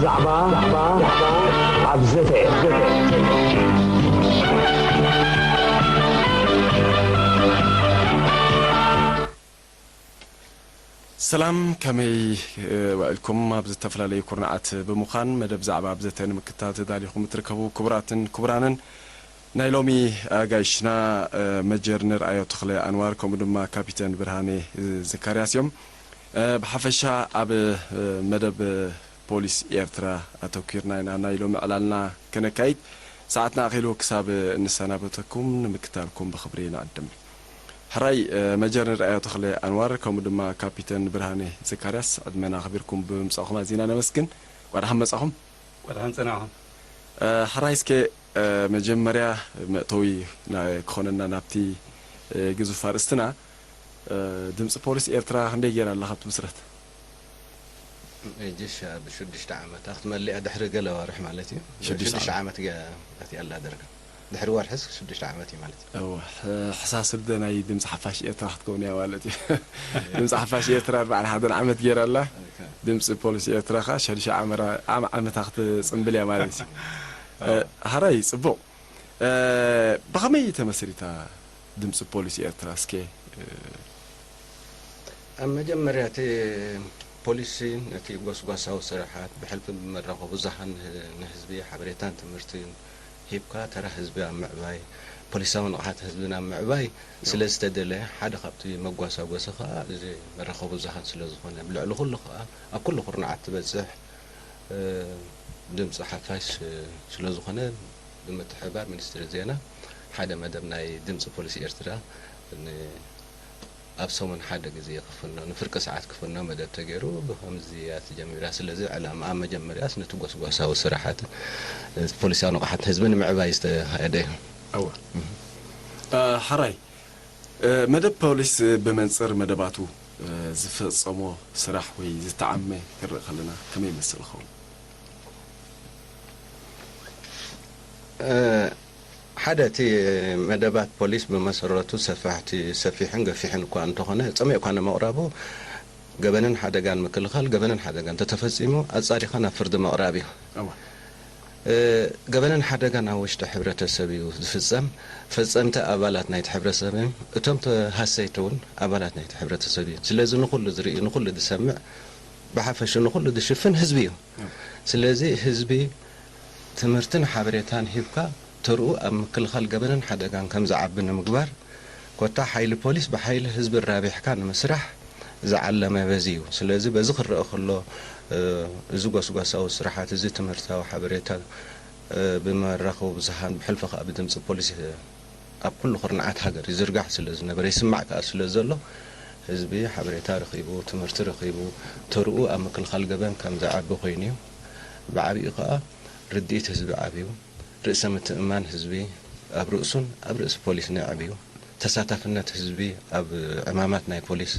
ዛዕባ ኣብ ዘተ። ሰላም፣ ከመይ፣ እ፣ ውዒልኩም? ኣብ ዝተፈላለዩ ኩርናዓት ብምዃን መደብ ዛዕባ ኣብ ዘተ ንምክትታል ተዳሊኹም እትርከቡ ክቡራትን ክቡራንን፣ ናይ ሎሚ ኣጋይሽና፣ እ፣ መጀር ንርኣዮ ተኽለ ኣንዋር፣ ከምኡ ድማ ካፒተን ብርሃኔ፣ እ፣ ዘካርያስ እዮም። እ፣ ብሓፈሻ ኣብ፣ እ፣ መደብ፣ እ፣ ፖሊስ ኤርትራ ኣተኲርና ኢና ናይ ሎሚ ዕላልና ከነካይድ። ሰዓትና ኣኺሉ ክሳብ እንሰናበተኩም ንምክታልኩም ብኽብሪ ንዕድም። ሕራይ፣ እ፣ መጀር ንርኣዮ ተኽለ ኣንዋር፣ ከምኡ ድማ ካፒተን ብርሃኔ ዘካርያስ፣ ዕድመና ኣኽቢርኩም ብምምጻእኹም ኣዚና ነመስግን። እንቋዕ ደሓን መጻኹም። እንቋዕ ደሓን ጸናሕኹም። እ፣ ሕራይ እስከ፣ እ፣ መጀመርያ መእተዊ ና-፣ ክኾነና ናብቲ፣ እ፣ ግዙፍ ኣርእስትና፣ እ፣ ድምጺ ፖሊስ ኤርትራ ክንደይ ገይራ ኣላ ካብ ትምስረት? እጅሽ ኣብ ሽዱሽተ ዓመታ ክትመልእ እያ፣ ድሕሪ ገለ ኣዋርሕ ማለት እዩ። ሽዱሽተ ሽዱሽተ ዓመት። ዓመት ገ-፣ ኣትያ ኣላ ደርጋ። ድሕሪ ወርሕስ ሽዱሽተ ዓመት እዩ ማለት እዩ። እወ፣ ሕ-፣ ሕሳስ ልደ ናይ ድምጺ ሓፋሽ ኤርትራ ክትከውን እያ ማለት እዩ። ድምጺ ሓፋሽ ኤርትራ ኣርባዓን ሓደን ዓመት ገይራ ኣላ። ኦኬ። ድምጺ ፖሊስ ኤርትራ ከኣ ሽዱሽተ ዓመራ-፣ ዓም-፣ ዓመታ ክትጽንብል እያ ማለት እዩ። እ፣ እወ። ሕራይ፣ ጽቡቕ። እ፣ ብኸመይ ተመስሪታ ድምጺ ፖሊስ ኤርትራ? እስከ፣ እ፣ ኣብ መጀመርያ እቲ ፖሊሲ ነቲ ጎስጓሳዊ ስራሓት ብሕልፊ ብመራኸቢ ብዙሃን ንህ-፣ ንህዝቢ ሓበሬታን ትምህርትን ሂብካ ተራ ህዝቢ ኣብ ምዕባይ፣ ፖሊሳዊ ንቕሓት ህዝብን ኣብ ምዕባይ ስለ እወ። ዝተደለ፣ ሓደ ካብቲ መጓሳጎሲ ከኣ እዚ መራኸቢ ብዙሃን ስለ ዝኾነ፣ ኣብ ልዕሊ ኩሉ ከኣ ኣብ ኩሉ ኩርናዓት ትበጽሕ፣ እ፣ ድምጺ ሓፋሽ፣ እ፣ ስለ ዝኾነ፣ ብምትሕብባር ሚኒስትሪ ዜና ሓደ መደብ ናይ ድምጺ ፖሊስ ኤርትራ ን-፣ ኣብ ሰሙን ሓደ ግዜ ክፍኖ፣ ንፍርቂ ሰዓት ክፍኖ መደብ ተገይሩ፣ ብኸምዚ እያ ተጀሚራ። ስለዚ ዕላማ ኣብ መጀመርያስ ነቲ ጎስጓሳዊ ስራሓት፣ እ፣ ፖሊሳዊ ንቕሓት ህዝቢ ንምዕባይ ዝተኻየደ እዩ። እወ። እህ። እ፣ ሕራይ፣ እ፣ መደብ ፖሊስ ብመንጽር መደባቱ፣ እ፣ ዝፈጸሞ ስራሕ ወይ ዝተዓመ ክርኢ ከለና ከመይ ይመስል ይኸውን? እ፣ ሓደ እቲ መደባት ፖሊስ ብመሰረቱ ሰፋሕቲ፣ ሰፊሕን ገፊሕን እኳ እንተኾነ፣ ጽምእ እኳ ንምቕራቡ ገበንን ሓደጋን ምክልኻል፣ ገበንን ሓደጋን እንተተፈጺሙ ኣጻሪኻ ናብ ፍርዲ ምቕራብ እዩ። እወ። እ፣ ገበንን ሓደጋን ኣብ ውሽጢ ሕብረተሰብ እዩ ዝፍጸም። ፈጸምቲ ኣባላት ናይቲ ሕብረተሰብ እዮም። እቶም ተሃሰይቲ እውን ኣባላት ናይቲ ሕብረተሰብ እዮም። ስለዚ ንኹሉ ዝርኢ፣ ንኹሉ ዝሰምዕ፣ ብሓፈሹ ንኹሉ ዝሽፍን ህዝቢ እዩ። እወ። ስለዚ ህዝቢ ትምህርትን ሓበሬታን ሂብካ ተርኡ ኣብ ምክልኻል ገበንን ሓደጋን ከም ዝዓቢ ንምግባር፣ ኮታ ሓይሊ ፖሊስ ብሓይሊ ህዝቢ ኣራቢሕካ ንምስራሕ ዝዓለመ በዚ እዩ። ስለዚ በዚ ክረአ ከሎ፣ እ፣ እዚ ጎስጓሳዊ ስራሓት፣ እዚ ትምህርታዊ ሓበሬታ፣ እ፣ ብመራኸቢ ብዙሃን ብሕልፊ ከኣ ብድምፂ ፖሊስ፣ እ፣ ኣብ ኩሉ ኩርናዓት ሃገር ይዝርጋሕ ስለ ዝነበረ፣ ይስማዕ ከኣ ስለ ዘሎ፣ ህዝቢ ሓበሬታ ረኺቡ፣ ትምህርቲ ረኺቡ፣ ተርኡ ኣብ ምክልኻል ገበን ከም ዝዓቢ ኮይኑ እዩ። ብዓቢኡ ከኣ ርድኢት ህዝቢ ዓብዩ፣ ርእሰ ምትእምማን ህዝቢ ኣብ ርእሱን ኣብ ርእሲ ፖሊስን የዕብዩ። ተሳታፍነት ህዝቢ ኣብ ዕማማት ናይ ፖሊስ፣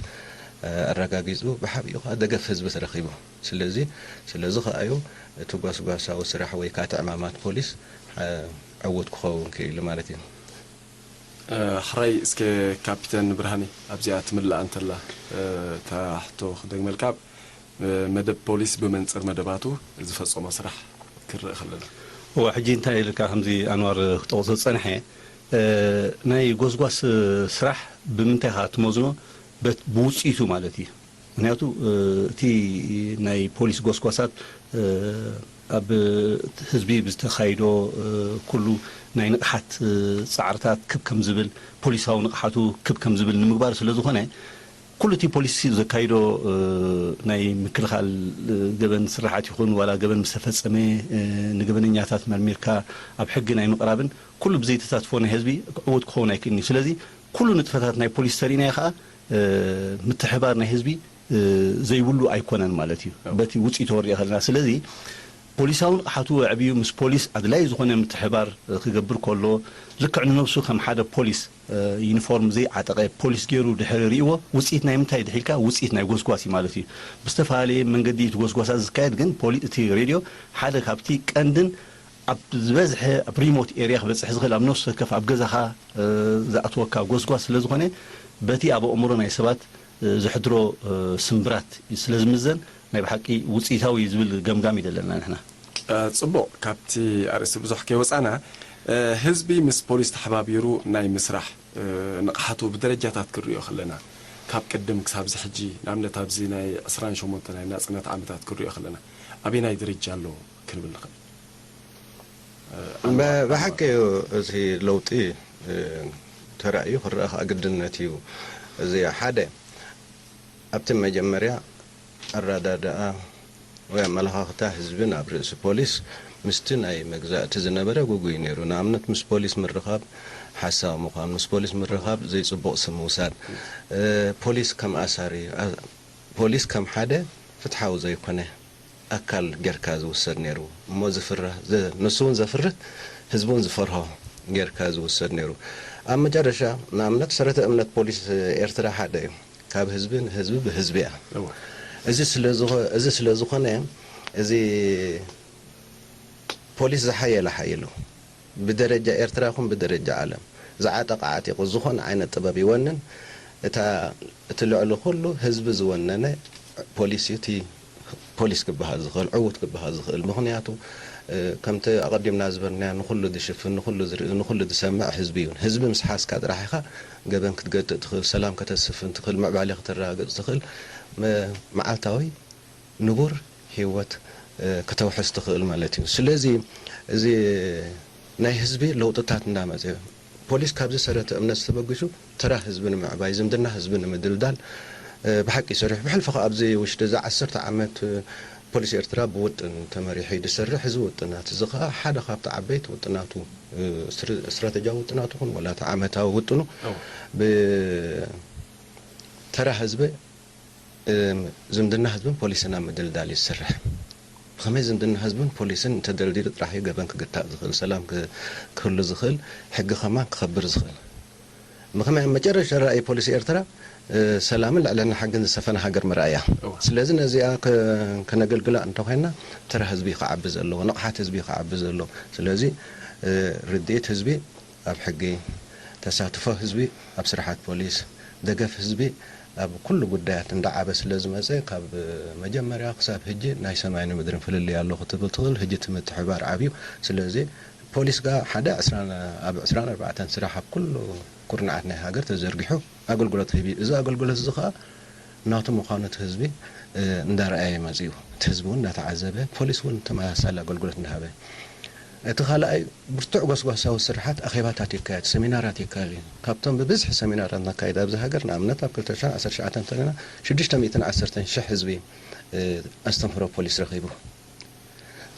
እ፣ ኣረጋጊጹ፣ ብዓቢኡ ከኣ ደገፍ ህዝቢ ተረኺቡ። ስለዚ፣ ስለዚ ከኣ እዩ እቲ ጓስጓሳዊ ስራሕ ወይ ከኣ እቲ ዕማማት ፖሊስ፣ እ፣ ዕዉት ክኸውን ክኢሉ ማለት እዩ። እ፣ ሕራይ፣ እስከ ካፒተን ብርሃኔ ኣብዚኣ ትምላእ እንተላ፣ እ፣ እታ ሕቶ ክደግመልካ፣ እ፣ መደብ ፖሊስ ብመንጽር መደባቱ ዝፈጸሞ ስራሕ ክረአ ከለና። እወ፣ ሕጂ እንታይ ኢልካ ከምዚ ኣንዋር ክጠቕሶ ዝጸንሐ፣ እ፣ ናይ ጎስጓስ ስራሕ ብምንታይ ኢኻ ትመዝኖ? በት-፣ ብውጽኢቱ ማለት እዩ። ምኽንያቱ፣ እ፣ እቲ ናይ ፖሊስ ጎስጓሳት፣ እ፣ ኣብ ህዝቢ ብዝተኻይዶ፣ እ፣ ኩሉ ናይ ንቕሓት፣ እ፣ ጻዕርታት ክብ ከም ዝብል፣ ፖሊሳዊ ንቕሓቱ ክብ ከም ዝብል ንምግባር ስለ ዝኾነ፣ ኩሉ እቲ ፖሊስ ዘካይዶ፣ እ፣ ናይ ምክልኻል፣ እ፣ ገበን ስራሓት ይኹን ዋላ ገበን ምስ ተፈጸመ፣ እ፣ ንገበነኛታት መርሚርካ ኣብ ሕጊ ናይ ምቕራብን ኩሉ ብዘይተሳትፎ ናይ ህዝቢ ዕዉት ክኸውን ኣይክእልን እዩ። ስለዚ ኩሉ ንጥፈታት ናይ ፖሊስ ተሪእናዮ ከኣ፣ እ፣ ምትሕባር ናይ ህዝቢ፣ እ፣ ዘይብሉ ኣይኮነን ማለት እዩ። እዎ። በቲ ውጽኢቱ ክንሪኦ ከለና። ስለዚ ፖሊሳዊ ንቕሓቱ ኣዕብዩ ምስ ፖሊስ ኣድላዪ ዝኾነ ምትሕባር፣ እ፣ ክገብር ከሎ፣ ልክዕ ንነብሱ ከም ሓደ ፖሊስ፣ እ፣ ዩኒፎርም ዘይዓጠቐ ፖሊስ ገይሩ ድሕሪ ርእይዎ፣ ውጽኢት ናይ ምንታይ ድሒልካ? ውጽኢት ናይ ጎስጓስ እዩ ማለት እዩ። ብዝተፈላለየ መንገዲ እቲ ጎስጓሳት ዝካየድ፣ ግን ፖሊ-፣ እቲ ሬድዮ ሓደ ካብቲ ቀንድን ኣብ ዝበዝሐ ኣብ ሪሞት ኤርያ ክበፅሕ ዝኽእል ኣብ ነፍሲ ወከፍ ኣብ ገዛኻ ዝኣትወካ ጎስጓስ ስለ ዝኾነ በቲ ኣብ ኣእምሮ ናይ ሰባት ዘሕድሮ ስምብራት ስለ ዝምዘን ናይ ብሓቂ ውፅኢታዊ እዩ ዝብል ገምጋም እዩ ዘለና ንሕና። ፅቡቕ፣ ካብቲ ኣርእስቲ ብዙሕ ከይወፃና ህዝቢ ምስ ፖሊስ ተሓባቢሩ ናይ ምስራሕ ንቕሓቱ ብደረጃታት ክንሪኦ ከለና ካብ ቅድም ክሳብ እዚ ሕጂ ንኣብነት ኣብዚ ናይ ዕስራን ሸሞንተ ናይ ናፅነት ዓመታት ክንሪኦ ከለና ኣበየናይ ደረጃ ኣሎ ክንብል ንኽእል? ብሓቂ እዩ እቲ ለውጢ ተራእዩ ክረአ ከዓ ግድነት እዩ። እዚ ሓደ ኣብቲ መጀመርያ ኣረዳድኣ ወይ ኣመለኻኽታ ህዝቢ ናብ ርእሲ ፖሊስ ምስቲ ናይ መግዛእቲ ዝነበረ ጉጉይ ነይሩ። ንኣብነት ምስ ፖሊስ ምርኻብ ሓሳዊ ምዃን፣ ምስ ፖሊስ ምርኻብ ዘይፅቡቕ ስም ምውሳድ፣ ፖሊስ ከም ኣሳሪ፣ ፖሊስ ከም ሓደ ፍትሓዊ ዘይኮነ ኣካል ጌርካ ዝውሰድ ነይሩ እሞ ዝፍረ ንሱ እውን ዘፍርህ ህዝቢ እውን ዝፈርሆ ጌርካ ዝውሰድ ነይሩ። ኣብ መጨረሻ ንኣብነት ሰረተ እምነት ፖሊስ ኤርትራ ሓደ እዩ። ካብ ህዝቢ ንህዝቢ ብህዝቢ እያ። እዚ ስለ ዝኾነ እዚ ፖሊስ ዝሓየለ ሓይሉ ብደረጃ ኤርትራ ይኹን ብደረጃ ዓለም ዝዓጠቐ ዓጢቑ ዝኾነ ዓይነት ጥበብ ይወንን። እታ እቲ ልዕሊ ኩሉ ህዝቢ ዝወነነ ፖሊስ እዩ። እቲ ፖሊስ ክበሃል ዝኽእል ዕዉት ክበሃል ዝኽእል ምኽንያቱ ከምቲ ኣቐዲምና ዝበልናዮ ንኹሉ ዝሽፍን ንኹሉ ዝርኢ ንኹሉ ዝሰምዕ ህዝቢ እዩ። ህዝቢ ምስ ሓዝካ ጥራሕ ኢኻ ገበን ክትገጥእ ትኽእል፣ ሰላም ከተስፍን ትኽእል፣ ምዕባለ ከተረጋግፅ ትኽእል፣ መዓልታዊ ንቡር ህይወት ከተውሕስ ትኽእል ማለት እዩ። ስለዚ እዚ ናይ ህዝቢ ለውጥታት እንዳመፀ ፖሊስ ካብዚ ሰረተ እምነት ዝተበግሱ ተራ ህዝቢ ንምዕባይ ዝምድና ህዝቢ ንምድልዳል ብሓቂ ይሰርሑ። ብሕልፊ ከዓ ኣብዚ ውሽጢ እዚ ዓሰርተ ዓመት ፖሊስ ኤርትራ ብውጥን ተመሪሑ እዩ ዝሰርሕ። እዚ ውጥናት እዚ ከዓ ሓደ ካብቲ ዓበይቲ ውጥናቱ ስትራተጂያዊ ውጥናቱ ይኹን ዋላ እቲ ዓመታዊ ውጥኑ ብተራ ህዝቢ ዝምድና ህዝብን ፖሊስን ኣብ ምድልዳል እዩ ዝሰርሕ። ብኸመይ ዝምድና ህዝብን ፖሊስን እንተደልዲሉ ጥራሕ እዩ ገበን ክግታእ ዝኽእል፣ ሰላም ክህሉ ዝኽእል፣ ሕጊ ከማን ክኸብር ዝኽእል። ብኸመይ ኣብ መጨረሻ ራእይ ፖሊሲ ኤርትራ ሰላምን ልዕልና ሕግን ዝሰፈነ ሃገር ምርኣያ። ስለዚ ነዚኣ ከነገልግላ እንተኾይና ተራ ህዝቢ ክዓቢ ዘለዎ፣ ንቕሓት ህዝቢ ክዓቢ ዘለዎ። ስለዚ ርድኢት ህዝቢ ኣብ ሕጊ፣ ተሳትፎ ህዝቢ ኣብ ስራሓት ፖሊስ፣ ደገፍ ህዝቢ ኣብ ኩሉ ጉዳያት እንዳዓበ ስለ ዝመፀ ካብ መጀመርያ ክሳብ ህጂ ናይ ሰማይን ምድርን ፍልልይ ኣሎ ክትብል ትኽእል። ህጂ እቲ ምትሕባር ዓብዩ። ስለዚ ፖሊስ ጋ ሓደ ዕስራን ኣብ ዕስራን ኣርባዕተን ስራሕ ኣብ ኩሉ ኩርናዓት ናይ ሃገር ተዘርጊሑ ኣገልግሎት ሂብ እዩ። እዚ ኣገልግሎት እዚ ከዓ ናቱ ምዃኑ እቲ ህዝቢ እንዳረኣየ መፂኡ። እቲ ህዝቢ እውን እንዳተዓዘበ ፖሊስ እውን ተመሳሳሊ ኣገልግሎት እንዳሃበ እቲ ካልኣይ ብርቱዕ ጎስጓሳዊ ስርሓት ኣኼባታት ይካየድ፣ ሰሚናራት ይካየድ እዩ። ካብቶም ብብዝሒ ሰሚናራት ነካይድ ኣብዚ ሃገር ንኣብነት ኣብ ክልተ ሽሕን ዓሰርተ ትሽዓተን እንተለና ሽዱሽተ ሚእትን ዓሰርተን ሽሕ ህዝቢ ኣስተምህሮ ፖሊስ ረኺቡ።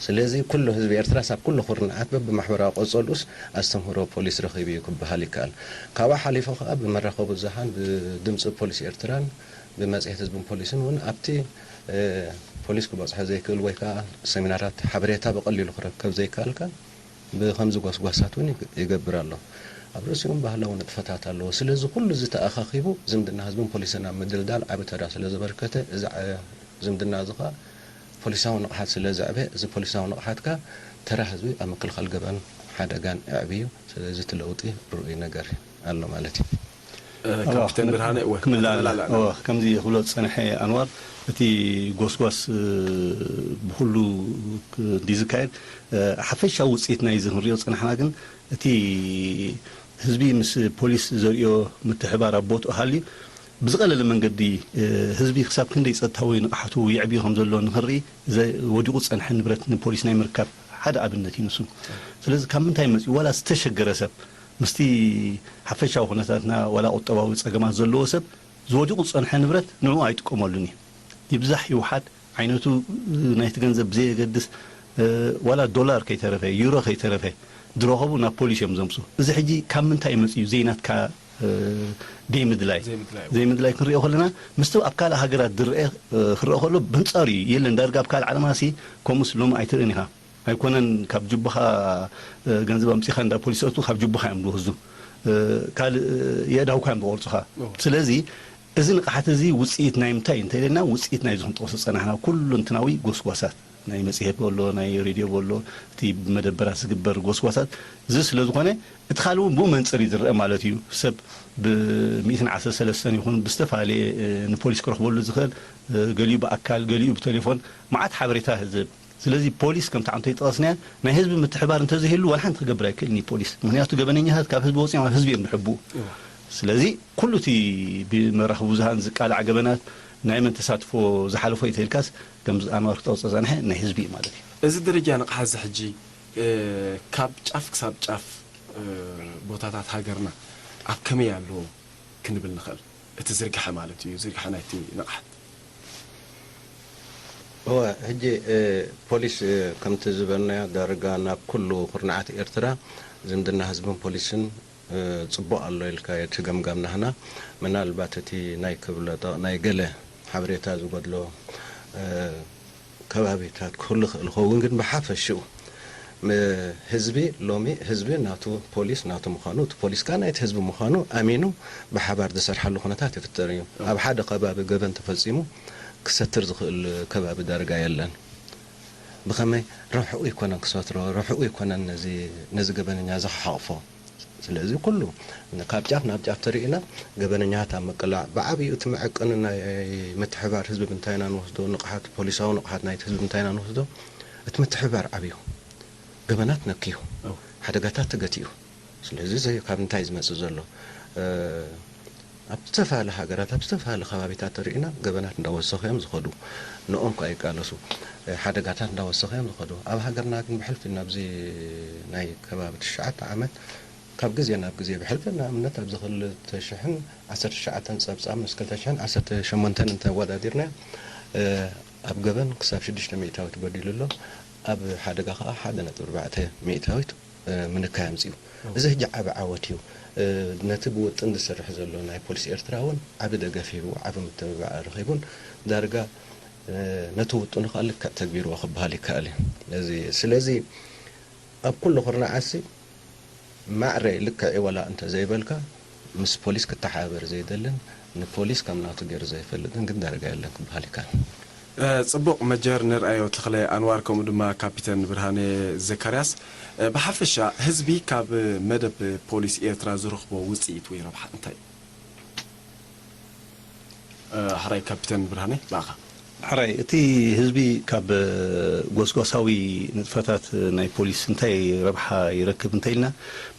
ስለዚ ኩሉ ህዝቢ ኤርትራስ ኣብ ኩሉ ኩርንዓት በብማሕበራዊ ቆጸልኡስ ኣስተምህሮ ፖሊስ ረኺቡ እዩ ክበሃል ይከኣል። ካብኡ ሓሊፉ ከኣ ብመራኸቢ ብዙሃን ብድምጺ ፖሊስ ኤርትራን ብመጽሔት ህዝብን ፖሊስን እውን ኣብቲ ፖሊስ ክበጽሖ ዘይክእል ወይ ከኣ ሰሚናራት ሓበሬታ ብቐሊሉ ክረከብ ዘይከኣልካ ብኸምዚ ጎስጓሳት እውን ይገብር ኣሎ። ኣብ ርእሲኡ እውን ባህላዊ ንጥፈታት ኣለዎ። ስለዚ ኩሉ እዚ ተኣኻኺቡ ዝምድና ህዝብን ፖሊስን ኣብ ምድልዳል ዓቢ ተራ ስለ ዘበርከተ እዚ ዝምድና እዚ ከኣ ፖሊሳዊ ንቕሓት ስለ ዘዕበ እዚ ፖሊሳዊ ንቕሓት ከኣ ተራ ህዝቢ ኣብ ምክልኻል ገበን ሓደጋን ኣዕብዩ። ስለዚ እቲ ለውጢ ርኡይ ነገር ኣሎ ማለት እዩ። ካፕቴን ብርሃነ እወ ክምላል እወ ከምዚ ክብሎ ዝጸንሐ ኣንዋር እቲ ጎስጓስ ብኩሉ እንዲ ዝካየድ ሓፈሻዊ ውፅኢት ናይ እዚ ክንሪኦ ዝጸናሕና ግን እቲ ህዝቢ ምስ ፖሊስ ዘርእዮ ምትሕባር ኣብ ቦትኡ ሃልዩ ብዝቐለለ መንገዲ ህዝቢ ክሳብ ክንደይ ጸጥታዊ ንቕሓቱ የዕብዮ ከም ዘሎ ንኽንርኢ ወዲቑ ዝጸንሐ ንብረት ንፖሊስ ናይ ምርካብ ሓደ ኣብነት እዩ ንሱ። ስለዚ ካብ ምንታይ መጺኡ ዋላ ዝተሸገረ ሰብ ምስቲ ሓፈሻዊ ኩነታትና ዋላ ቁጠባዊ ጸገማት ዘለዎ ሰብ ዝወዲቑ ዝጸንሐ ንብረት ንዕኡ ኣይጥቀመሉን እዩ። ይብዛሕ ይውሓድ ዓይነቱ ናይቲ ገንዘብ ብዘየገድስ ዋላ ዶላር ከይተረፈ ዩሮ ከይተረፈ ዝረኸቡ ናብ ፖሊስ እዮም ዘምፅኡ። እዚ ሕጂ ካብ ምንታይ መፅኡ ዘይናትካ ደይ ምድላይ ዘይምድላይ ክንሪኦ ከለና ምስቲ ኣብ ካልእ ሃገራት ዝረአ ክረአ ከሎ ብንፃሩ እዩ የለን ዳርጋ ኣብ ካልእ ዓለማሲ ከምኡስ ሎም ኣይትርእን ኢኻ። ኣይኮነን ካብ ጅቡኻ ገንዘብ ኣምጺኻ እንዳ ፖሊስ ኣቱ ካብ ጅቡኻ እዮም ዝወስዱ ካልእ የእዳውካ እዮም ዝቆርጹኻ። ስለዚ እዚ ንቕሓት እዚ ውጽኢት ናይ ምንታይ እንተ ኢለና ውጽኢት ናይ ዝኹን ጠቕሶ ጸናሕና ኩሉ እንትናዊ ጎስጓሳት ናይ መጽሔት በሎ፣ ናይ ሬድዮ በሎ፣ እቲ ብመደበራት ዝግበር ጎስጓሳት፣ እዚ ስለ ዝኾነ፣ እቲ ካልእ እውን ብኡ መንጽር እዩ ዝረአ ማለት እዩ። ሰብ ብ ሚእትን ዓሰርተ ሰለስተን ይኹን ብዝተፈላለየ፣ እ፣ ንፖሊስ ክረኽበሉ ዝኽእል፣ እ፣ ገሊኡ ብኣካል፣ ገሊኡ ብቴሌፎን፣ መዓት ሓበሬታ ህዝብ። ስለዚ ፖሊስ ከምቲ ዓንቶ ይጠቐስናያ፣ ናይ ህዝቢ ምትሕባር እንተዘይህሉ ዋላ ሓንቲ ክገብር ኣይክእልን እዩ ፖሊስ። ምኽንያቱ ገበነኛታት ካብ ህዝቢ ወፂኦም ኣብ ህዝቢ እዮም ዝሕቡ። እዋ። ስለዚ ኩሉ እቲ ብመራኽቢ ብዙሃን ዝቃላዕ ገበናት ናይ መን ተሳትፎ ዝሓለፎ እዩ ተልካስ፣ ከምዚ ኣንዋር ክጠቕሶ ዝጸንሐ ናይ ህዝቢ እዩ ማለት እዩ። እዚ ደረጃ ንቕሓት እዚ ሕጂ፣ እ፣ ካብ ጫፍ ክሳብ ጫፍ፣ እ፣ ቦታታት ሃገርና ኣብ ከመይ ኣሎ ክንብል ንኽእል? እቲ ዝርግሐ ማለት እዩ፣ ዝርግሐ ናይቲ ንቕሓት። እወ፣ ሕጂ፣ እ፣ ፖሊስ፣ እ፣ ከምቲ ዝበልናዮ ዳርጋ ናብ ኩሉ ኩርናዓት ኤርትራ ዝምድና ህዝብን ፖሊስን፣ እ፣ ጽቡቕ ኣሎ ኢልካ እቲ ገምጋም ናህና። ምናልባት እቲ ናይ ክብለጠ-፣ ናይ ገለ ሓበሬታ ዝጎድሎ፣ እ፣ ከባቢታት ክህሉ ይኽእል ይኸውን፣ ግን ብሓፈሽኡ ም-፣ ህዝቢ ሎሚ ህዝቢ ናቱ ፖሊስ ናቱ ምዃኑ፣ እቲ ፖሊስ ከኣ ናይቲ ህዝቢ ምዃኑ ኣሚኑ ብሓባር ዝሰርሓሉ ኩነታት ይፍጠር እዩ። ኣብ ሓደ ከባቢ ገበን ተፈጺሙ ክሰትር ዝኽእል ከባቢ ዳርጋ የለን። ብኸመይ? ርሑቕ ኣይኮነን ክሰትሮ፣ ርሑቕ ኣይኮነን ነዚ፣ ነዚ ገበነኛ እዚ ክሓቕፎ። ስለዚ ኩሉ ካብ ጫፍ ናብ ጫፍ ተሪእና ገበነኛታት ኣብ ምቅላዕ፣ ብዓብዩ እቲ መዐቀኒ ናይ ምትሕባር ህዝቢ ብምንታይ ኢና ንወስዶ፣ ንቕሓት፣ ፖሊሳዊ ንቕሓት ናይቲ ህዝቢ ብምንታይ ኢና ንወስዶ፣ እቲ ምትሕባር ዓብዩ፣ ገበናት ነክዩ፣ እው። ሓደጋታት ተገቲኡ። ስለዚ እዚ ካብ እንታይ ዝመጽእ ዘሎ? እ፣ ኣብ ዝተፈላለያ ሃገራት፣ ኣብ ዝተፈላለያ ከባቢታት ተሪእና ገበናት እንዳወሰኹ እዮም ዝኸዱ። ንኦም ከኣ ይቃለሱ። እ፣ ሓደጋታት እንዳወሰኹ እዮም ዝኸዱ። ኣብ ሃገርና ግን ብሕልፊ ናብዚ ናይ ከባቢ ትሽዓተ ዓመት ካብ ግዜ ናብ ግዜ ብሕልፊ ንኣብነት ኣብዚ ክልተ ሽሕን ዓሰርተ ትሽዓተን ጸብጻብ ምስ ክልተ ሽሕን ዓሰርተ ሸሞንተን እንተወዳዲርና፣ እ፣ ኣብ ገበን ክሳብ ሽዱሽተ ሚእታዊት ጎዲሉ ኣሎ። ኣብ ሓደጋ ከኣ ሓደ ነጥቢ ኣርባዕተ ሚእታዊት እ፣ ምንካይ ኣምጺኡ። እዚ ሕጂ ዓቢ ዓወት እዩ። እ፣ ነቲ ብውጥን ዝሰርሕ ዘሎ ናይ ፖሊስ ኤርትራ እውን ዓቢ ደገፍ ሂቡ፣ ዓቢ ምትብባዕ ረኺቡን ዳርጋ፣ እ፣ ነቲ ውጥኑ ከኣ ልክዕ ተግቢርዎ ክበሃል ይከኣል እዩ። ነዚ፣ ስለዚ ኣብ ኩሉ ኩርናዓትሲ ማዕረ ልክዕ እዩ ወላ እንተ ዘይበልካ፣ ምስ ፖሊስ ክተሓባበር ዘይደልን ንፖሊስ ከም ናቱ ገይሩ ዘይፈልጥን ግን ዳርጋ የለን ክበሃል ይከኣል። እ፣ ጽቡቕ መጀር ንርኣዮ ተኽለ ኣንዋር ከምኡ ድማ ካፒተን ብርሃነ ዘካርያስ። እ፣ ብሓፈሻ ህዝቢ ካብ መደብ ፖሊስ ኤርትራ ዝረኽቦ ውጽኢት ወይ ረብሓ እንታይ እዩ? እ፣ ሕራይ ካፒተን ብርሃነ ብኣኻ። ሕራይ፣ እቲ ህዝቢ ካብ ጎስጓሳዊ ንጥፈታት ናይ ፖሊስ እንታይ ረብሓ ይረክብ እንተኢልና፣